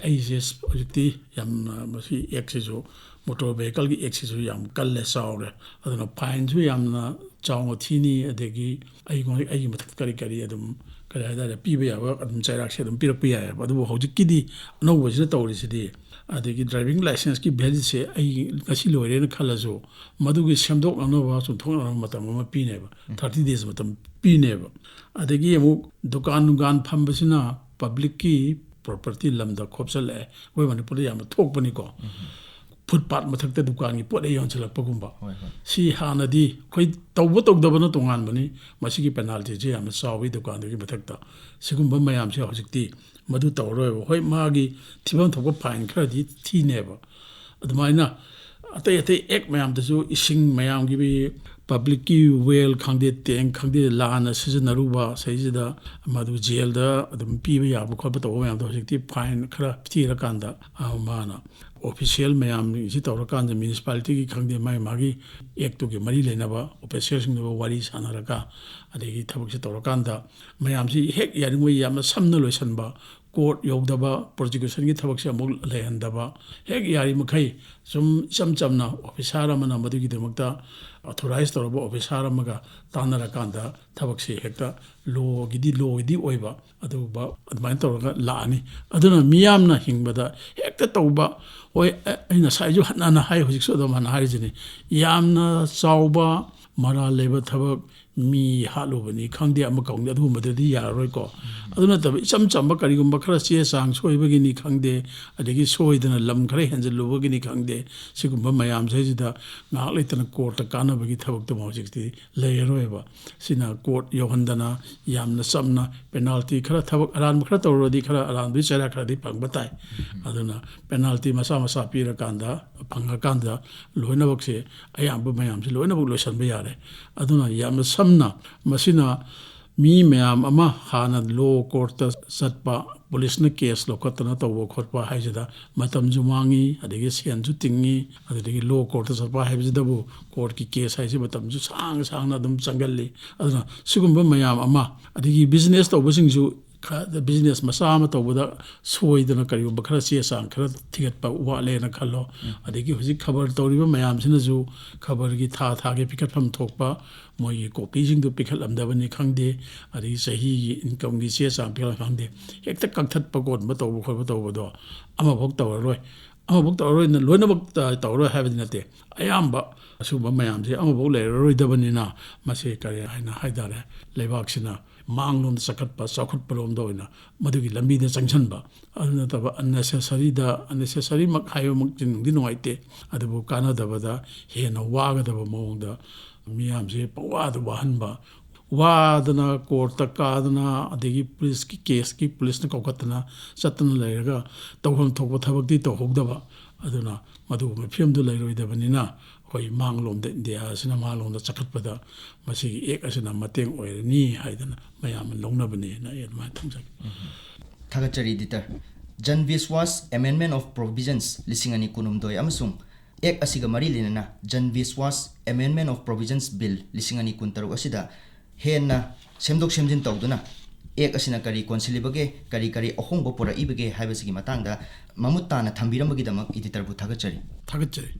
ꯑꯩꯁꯦ ꯍꯧꯖꯤꯛꯇꯤ ꯌꯥꯝꯅ ꯃꯁꯤ ꯑꯦꯛꯁꯤꯁꯨ, ꯃꯣꯇꯣꯔ ꯚꯦꯍꯤꯀꯜꯒꯤ ꯑꯦꯛꯁꯤꯁꯨ ꯌꯥꯝ ꯀꯜꯂꯦ, ꯆꯥꯎꯔꯦ꯫ ꯑꯗꯨꯅ ꯐꯥꯏꯟꯁꯨ ꯌꯥꯝꯅ ꯆꯥꯎꯅ ꯊꯤꯅꯤ, ꯑꯗꯒꯤ ꯑꯩꯉꯣꯟꯗ, ꯑꯩꯒꯤ ꯃꯊꯛꯇ ꯀꯔꯤ ꯀꯔꯤ ꯑꯗꯨꯝ, ꯀꯔꯤ ꯍꯥꯏꯇꯥꯔꯦ, ꯄꯤꯕ ꯌꯥꯕ ꯑꯗꯨꯝ ꯆꯩꯔꯥꯛꯁꯦ ꯑꯗꯨꯝ ꯄꯤꯔꯛꯄ ꯌꯥꯏꯑꯕ꯫ ꯑꯗꯨꯕꯨ ꯍꯧꯖꯤꯛꯀꯤꯗꯤ ꯑꯅꯧꯕꯁꯤꯅ ꯇꯧꯔꯤꯁꯤꯗꯤ, ꯑꯗꯒꯤ ꯗ꯭ꯔꯥꯏꯚꯤꯡ ꯂꯥꯏꯁꯦꯟꯁꯀꯤ ꯚꯦꯂꯤꯗꯁꯦ ꯑꯩ ꯉꯁꯤ ꯂꯣꯏꯔꯦꯅ ꯈꯜꯂꯁꯨ, ꯃꯗꯨꯒꯤ ꯁꯦꯝꯗꯣꯛꯅꯅꯕ, ꯆꯨꯝꯊꯣꯛꯅꯅꯕ ꯃꯇꯝ ꯑꯃ ꯄꯤꯅꯦꯕ, ꯊꯥꯔꯇꯤ ꯗꯦꯖ ꯃꯇꯝ ꯄꯤꯅꯦꯕ꯫ ꯑꯗꯒꯤ ꯑꯃꯨꯛ ꯗꯨꯀꯥꯟ ꯅꯨꯡꯒꯥꯟ ꯐꯝꯕꯁꯤꯅ ꯄꯕ꯭ꯂꯤꯛꯀꯤ ꯄ꯭ꯔꯣꯄꯔꯇꯤ ꯂꯝꯗ ꯈꯣꯞꯆꯜꯂꯛꯑꯦ꯫ ꯑꯩꯈꯣꯏ ꯃꯅꯤꯄꯨꯔꯗ ꯌꯥꯝꯅ ꯊꯣꯛꯄꯅꯤꯀꯣ꯫ ꯐꯨꯠꯄꯥꯠ ꯃꯊꯛꯇ ꯗꯨꯀꯥꯟꯒꯤ ꯄꯣꯠ ꯍꯦꯛ ꯌꯣꯟꯁꯤꯜꯂꯛꯄꯒꯨꯝꯕ꯫ ꯍꯣꯏ, ꯍꯣꯏ꯫ ꯁꯤ ꯍꯥꯟꯅꯗꯤ ꯑꯩꯈꯣꯏ ꯇꯧꯕ ꯇꯧꯗꯕꯅ ꯇꯣꯉꯥꯟꯕꯅꯤ, ꯃꯁꯤꯒꯤ ꯄꯦꯅꯥꯜꯇꯤꯁꯦ ꯌꯥꯝꯅ ꯆꯥꯎꯋꯤ ꯗꯨꯀꯥꯟꯗꯨꯒꯤ ꯃꯊꯛꯇ꯫ ꯁꯤꯒꯨꯝꯕ ꯃꯌꯥꯝꯁꯦ ꯍꯧꯖꯤꯛꯇꯤ ꯃꯗꯨ ꯇꯧꯔꯔꯣꯏꯕ꯫ ꯍꯣꯏ, ꯃꯥꯒꯤ ꯊꯤꯐꯝ ꯊꯣꯛꯄ ꯐꯥꯏꯟ ꯈꯔꯗꯤ ꯊꯤꯅꯦꯕ꯫ ꯑꯗꯨꯃꯥꯏꯅ ꯑꯇꯩ ꯑꯇꯩ ꯑꯦꯛ ꯃꯌꯥꯝꯗꯁꯨ ꯏꯁꯤꯡ ꯃꯌꯥꯝꯒꯤ ꯄꯕ꯭ꯂꯤꯛꯀꯤ ꯋꯦꯜ ꯈꯪꯗꯦ, ꯇꯦꯡ ꯈꯪꯗꯦ, ꯂꯥꯟꯅ ꯁꯤꯖꯤꯟꯅꯔꯨꯕ ꯁꯤꯗꯩꯁꯤꯗ ꯃꯗꯨ ꯖꯦꯜꯗ ꯑꯗꯨꯝ ꯄꯤꯕ ꯌꯥꯕ ꯈꯣꯠꯄ ꯇꯧꯕ ꯃꯌꯥꯝꯗꯣ ꯍꯧꯖꯤꯛꯇꯤ ꯐꯥꯏꯟ ꯈꯔ ꯊꯤꯔꯀꯥꯟꯗ, ꯑ, ꯃꯥꯅ ꯑꯣꯐꯤꯁꯤꯌꯦꯜ ꯃꯌꯥꯝꯁꯤ ꯇꯧꯔꯀꯥꯟꯗ ꯃ꯭ꯌꯨꯅꯤꯁꯤꯄꯥꯂꯤꯇꯤꯒꯤ ꯈꯪꯗꯦ, ꯃꯥꯒꯤ ꯃꯥꯒꯤ ꯑꯦꯛꯇꯨꯒꯤ ꯃꯔꯤ ꯂꯩꯅꯕ ꯑꯣꯐꯤꯁꯤꯌꯦꯜꯁꯤꯡꯗꯨꯒ ꯋꯥꯔꯤ ꯁꯥꯟꯅꯔꯒ, ꯑꯗꯒꯤ ꯊꯕꯛꯁꯦ ꯇꯧꯔꯀꯥꯟꯗ ꯃꯌꯥꯝꯁꯤ ꯍꯦꯛ ꯌꯥꯔꯤꯉꯩ ꯌꯥꯝꯅ ꯁꯝꯅ ꯂꯣꯏꯁꯤꯟꯕ, ꯀꯣꯔꯠ ꯌꯧꯗꯕ, ꯄ꯭ꯔꯣꯁꯤꯀ꯭ꯌꯨꯁꯟꯒꯤ ꯊꯕꯛꯁꯦ ꯑꯃꯨꯛ ꯂꯩꯍꯟꯗꯕ, ꯍꯦꯛ ꯌꯥꯔꯤꯃꯈꯩ ꯁꯨꯝ ꯏꯆꯝ ꯆꯝꯅ ꯑꯣꯐꯤꯁꯥꯔ ꯑꯃꯅ ꯃꯗꯨꯒꯤꯗꯃꯛꯇ ꯑꯣꯊꯣꯔꯥꯏꯁ ꯇꯧꯔꯕ ꯑꯣꯐꯤꯁꯥꯔ ꯑꯃꯒ ꯇꯥꯟꯅꯔꯀꯥꯟꯗ ꯊꯕꯛꯁꯤ ꯍꯦꯛꯇ ꯂꯣꯒꯤꯗꯤ, ꯂꯣꯒꯤꯗꯤ ꯑꯣꯏꯕ, ꯑꯗꯨꯒꯨꯝꯕ ꯑꯗꯨꯃꯥꯏꯅ ꯇꯧꯔꯒ ꯂꯥꯛꯑꯅꯤ꯫ ꯑꯗꯨꯅ ꯃꯤꯌꯥꯝꯅ ꯍꯤꯡꯕꯗ ꯍꯦꯛꯇ ꯇꯧꯕ, ꯍꯣꯏ, ꯑ-, ꯑꯩ ꯉꯁꯥꯏꯁꯨ ꯍꯟꯅ ꯍꯟꯅ ꯍꯥꯏ, ꯍꯧꯖꯤꯛꯁꯨ ꯑꯗꯨꯝ ꯍꯟꯅ ꯍꯥꯏꯔꯤꯁꯤꯅꯤ, ꯌꯥꯝꯅ ꯆꯥꯎꯕ ꯃꯔꯥꯜ ꯂꯩꯕ ꯊꯕꯛ, ꯃꯤ ꯍꯥꯠꯂꯨꯕꯅꯤ ꯈꯪꯗꯦ, ꯑꯃ ꯈꯪꯗꯦ, ꯑꯗꯨꯒꯨꯝꯕꯗꯨꯗꯤ ꯌꯥꯔꯔꯣꯏꯀꯣ꯫ ꯑꯗꯨ ꯅꯠꯇꯕ ꯏꯆꯝ ꯆꯝꯕ ꯀꯔꯤꯒꯨꯝꯕ ꯈꯔ ꯆꯦ ꯆꯥꯡ ꯁꯣꯏꯕꯒꯤꯅꯤ ꯈꯪꯗꯦ, ꯑꯗꯒꯤ ꯁꯣꯏꯗꯅ ꯂꯝ ꯈꯔ ꯍꯦꯟꯖꯜꯂꯨꯕꯒꯤꯅꯤ ꯈꯪꯗꯦ, ꯁꯤꯒꯨꯝꯕ ꯃꯌꯥꯝꯁꯤꯗꯩꯁꯤꯗ ꯉꯥꯏꯍꯥꯛ ꯂꯩꯇꯅ ꯀꯣꯔꯠꯇ ꯀꯥꯟꯅꯕꯒꯤ ꯊꯕꯛꯇꯨꯃ ꯍꯧꯖꯤꯛꯇꯤ ꯂꯩꯔꯔꯣꯏꯕ꯫ ꯁꯤꯅ ꯀꯣꯔꯠ ꯌꯧꯍꯟꯗꯅ ꯌꯥꯝꯅ ꯆꯝꯅ ꯄꯦꯅꯥꯜꯇꯤ ꯈꯔ, ꯊꯕꯛ ꯑꯔꯥꯟꯕ ꯈꯔ ꯇꯧꯔꯨꯔꯗꯤ ꯈꯔ ꯑꯔꯥꯟꯕꯒꯤ ꯆꯩꯔꯥꯛ ꯈꯔꯗꯤ ꯐꯪꯕ ꯇꯥꯏ꯫ ꯑꯗꯨꯅ ꯄꯦꯅꯥꯜꯇꯤ ꯃꯆꯥ ꯃꯆꯥ ꯄꯤꯔꯀꯥꯟꯗ, ꯐꯪꯉꯀꯥꯟꯗ ꯂꯣꯏꯅꯃꯛꯁꯦ, ꯑꯌꯥꯝꯕ ꯃꯌꯥꯝꯁꯦ ꯂꯣꯏꯅꯃꯛ ꯂꯣꯏꯁꯤꯟꯕ ꯌꯥꯔꯦ꯫ ꯑꯗꯨꯅ ꯌꯥꯝꯅ ꯁꯝꯅ ꯃꯁꯤꯅ ꯃꯤ ꯃꯌꯥꯝ ꯑꯃ ꯍꯥꯟꯅ ꯂꯣ ꯀꯣꯔꯠꯇ ꯆꯠꯄ, ꯄꯨꯂꯤꯁꯅ ꯀꯦꯁ ꯂꯧꯈꯠꯇꯅ ꯇꯧꯕ ꯈꯣꯠꯄ ꯍꯥꯏꯁꯤꯗ ꯃꯇꯝꯁꯨ ꯃꯥꯡꯉꯤ, ꯑꯗꯒꯤ ꯁꯦꯟꯁꯨ ꯇꯤꯡꯉꯤ, ꯑꯗꯨꯗꯒꯤ ꯂꯣ ꯀꯣꯔꯠꯇ ꯆꯠꯄ ꯍꯥꯏꯕꯁꯤꯗꯕꯨ ꯀꯣꯔꯠꯀꯤ ꯀꯦꯁ ꯍꯥꯏꯁꯤ ꯃꯇꯝꯁꯨ ꯁꯥꯡ ꯁꯥꯡꯅ ꯑꯗꯨꯝ ꯆꯪꯒꯜꯂꯤ꯫ ꯑꯗꯨꯅ ꯁꯤꯒꯨꯝꯕ ꯃꯌꯥꯝ ꯑꯃ, ꯑꯗꯒꯤ ꯕꯤꯖꯤꯅꯦꯁ ꯇꯧꯕꯁꯤꯡꯁꯨ ꯈꯔ, ꯕꯤꯖꯤꯅꯦꯁ ꯃꯆꯥ ꯑꯃ ꯇꯧꯕꯗ ꯁꯣꯏꯗꯅ ꯀꯔꯤꯒꯨꯝꯕ ꯈꯔ ꯆꯦ ꯆꯥꯡ ꯈꯔ ꯊꯤꯒꯠꯄ ꯋꯥꯠꯂꯦꯅ ꯈꯜꯂꯣ꯫ ꯑꯗꯒꯤ ꯍꯧꯖꯤꯛ ꯈꯕꯔ ꯇꯧꯔꯤꯕ ꯃꯌꯥꯝꯁꯤꯅꯁꯨ ꯈꯕꯔꯒꯤ ꯊꯥ ꯊꯥꯒꯤ ꯄꯤꯈꯠꯐꯝ ꯊꯣꯛꯄ ꯃꯣꯏꯒꯤ ꯀꯣꯄꯤꯁꯤꯡꯗꯨ ꯄꯤꯈꯠꯂꯝꯗꯕꯅꯤ ꯈꯪꯗꯦ, ꯑꯗꯒꯤ ꯆꯍꯤꯒꯤ ꯏꯟꯀꯝꯒꯤ ꯆꯦ ꯆꯥꯡ ꯄꯤꯈꯠꯂꯝ ꯈꯪꯗꯦ, ꯍꯦꯛꯇ ꯀꯛꯊꯠꯄ ꯈꯣꯠꯄ ꯇꯧꯕ ꯈꯣꯠꯄ ꯇꯧꯕꯗꯣ ꯑꯃꯐꯥꯎ ꯇꯧꯔꯔꯣꯏ꯫ ꯑꯃꯐꯥꯎ ꯇꯧꯔꯔꯣꯏꯅ ꯂꯣꯏꯅꯃꯛ ꯇ-, ꯇꯧꯔꯔꯣꯏ ꯍꯥꯏꯕꯗꯤ ꯅꯠꯇꯦ꯫ ꯑꯌꯥꯝꯕ ꯑꯁꯤꯒꯨꯝꯕ ꯃꯌꯥꯝꯁꯦ ꯑꯃꯐꯥꯎ ꯂꯩꯔꯔꯣꯏꯗꯕꯅꯤꯅ ꯃꯁꯤ ꯀꯔꯤ ꯍꯥꯏꯅ ꯍꯥꯏ ꯇꯥꯔꯦ, ꯂꯩꯕꯥꯛꯁꯤꯅ ꯃꯥꯡꯂꯣꯝꯗ ꯆꯈꯠꯄ, ꯆꯥꯎꯈꯠꯄꯔꯣꯝꯗ ꯑꯣꯏꯅ ꯃꯗꯨꯒꯤ ꯂꯝꯕꯤꯗ ꯆꯪꯁꯤꯟꯕ꯫ ꯑꯗꯨ ꯅꯠꯇꯕ ꯑꯟꯅꯦꯁꯦꯁꯔꯤꯗ, ꯑꯟꯅꯦꯁꯦꯁꯔꯤꯃꯛ ꯍꯥꯏꯕꯃꯛꯇꯤ ꯅꯨꯡꯗꯤ ꯅꯨꯡꯉꯥꯏꯇꯦ, ꯑꯗꯨꯕꯨ ꯀꯥꯟꯅꯗꯕꯗ ꯍꯦꯟꯅ ꯋꯥꯒꯗꯕ ꯃꯑꯣꯡꯗ ꯃꯤꯌꯥꯝꯁꯦ ꯄꯪꯋꯥꯗ ꯋꯥꯍꯟꯕ, ꯋꯥꯗꯅ ꯀꯣꯔꯠꯇ ꯀꯥꯗꯅ, ꯑꯗꯒꯤ ꯄꯨꯂꯤꯁꯀꯤ ꯀꯦꯁꯀꯤ ꯄꯨꯂꯤꯁꯅ ꯀꯧꯈꯠꯇꯅ ꯆꯠꯇꯅ ꯂꯩꯔꯒ ꯇꯧꯐꯝ ꯊꯣꯛꯄ ꯊꯕꯛꯇꯤ ꯇꯧꯍꯧꯗꯕ, ꯑꯗꯨꯅ ꯃꯗꯨꯒꯨꯝꯕ ꯐꯤꯕꯝꯗꯨ ꯂꯩꯔꯣꯏꯗꯕꯅꯤꯅ ꯑꯩꯈꯣꯏ ꯃꯥꯡꯂꯣꯝꯗ, ꯏꯟꯗꯤꯌꯥ ꯑꯁꯤꯅ ꯃꯥꯡꯂꯣꯝꯗ ꯆꯈꯠꯄꯗ ꯃꯁꯤꯒꯤ ꯑꯦꯛ ꯑꯁꯤꯅ ꯃꯇꯦꯡ ꯑꯣꯏꯔꯅꯤ ꯍꯥꯏꯗꯅ ꯃꯌꯥꯝꯅ ꯂꯧꯅꯕꯅꯦꯅ ꯑꯩ ꯑꯗꯨꯃꯥꯏꯅ ꯊꯝꯖꯒꯦ꯫ ꯊꯥꯒꯠꯆꯔꯤ editor. Jan Vishwas Amendment of Provisions ꯂꯤꯁꯤꯡ ꯑꯅꯤ ꯀꯨꯟꯍꯨꯝꯗꯣꯏ ꯑꯃꯁꯨꯡ ꯑꯦꯛ ꯑꯁꯤꯒ ꯃꯔꯤ ꯂꯩꯅꯅ Jan Vishwas Amendment of Provisions Bill ꯂꯤꯁꯤꯡ ꯑꯅꯤ ꯀꯨꯟꯇꯔꯨꯛ ꯑꯁꯤꯗ ꯍꯦꯟꯅ ꯁꯦꯝꯗꯣꯛ ꯁꯦꯝꯖꯤꯟ ꯇꯧꯗꯨꯅ ꯑꯦꯛ ꯑꯁꯤꯅ ꯀꯔꯤ ꯀꯣꯟꯁꯤꯜꯂꯤꯕꯒꯦ, ꯀꯔꯤ ꯀꯔꯤ ꯑꯍꯣꯡꯕ ꯄꯨꯔꯛꯏꯕꯒꯦ ꯍꯥꯏꯕꯁꯤꯒꯤ ꯃꯇꯥꯡꯗ ꯃꯃꯨꯠ ꯇꯥꯅ ꯊꯝꯕꯤꯔꯝꯕꯒꯤꯗꯃꯛ ꯏꯗꯤꯇꯔꯕꯨ ꯊꯥꯒꯠꯆꯔꯤ꯫ ꯊꯥꯒꯠꯆꯔꯤ꯫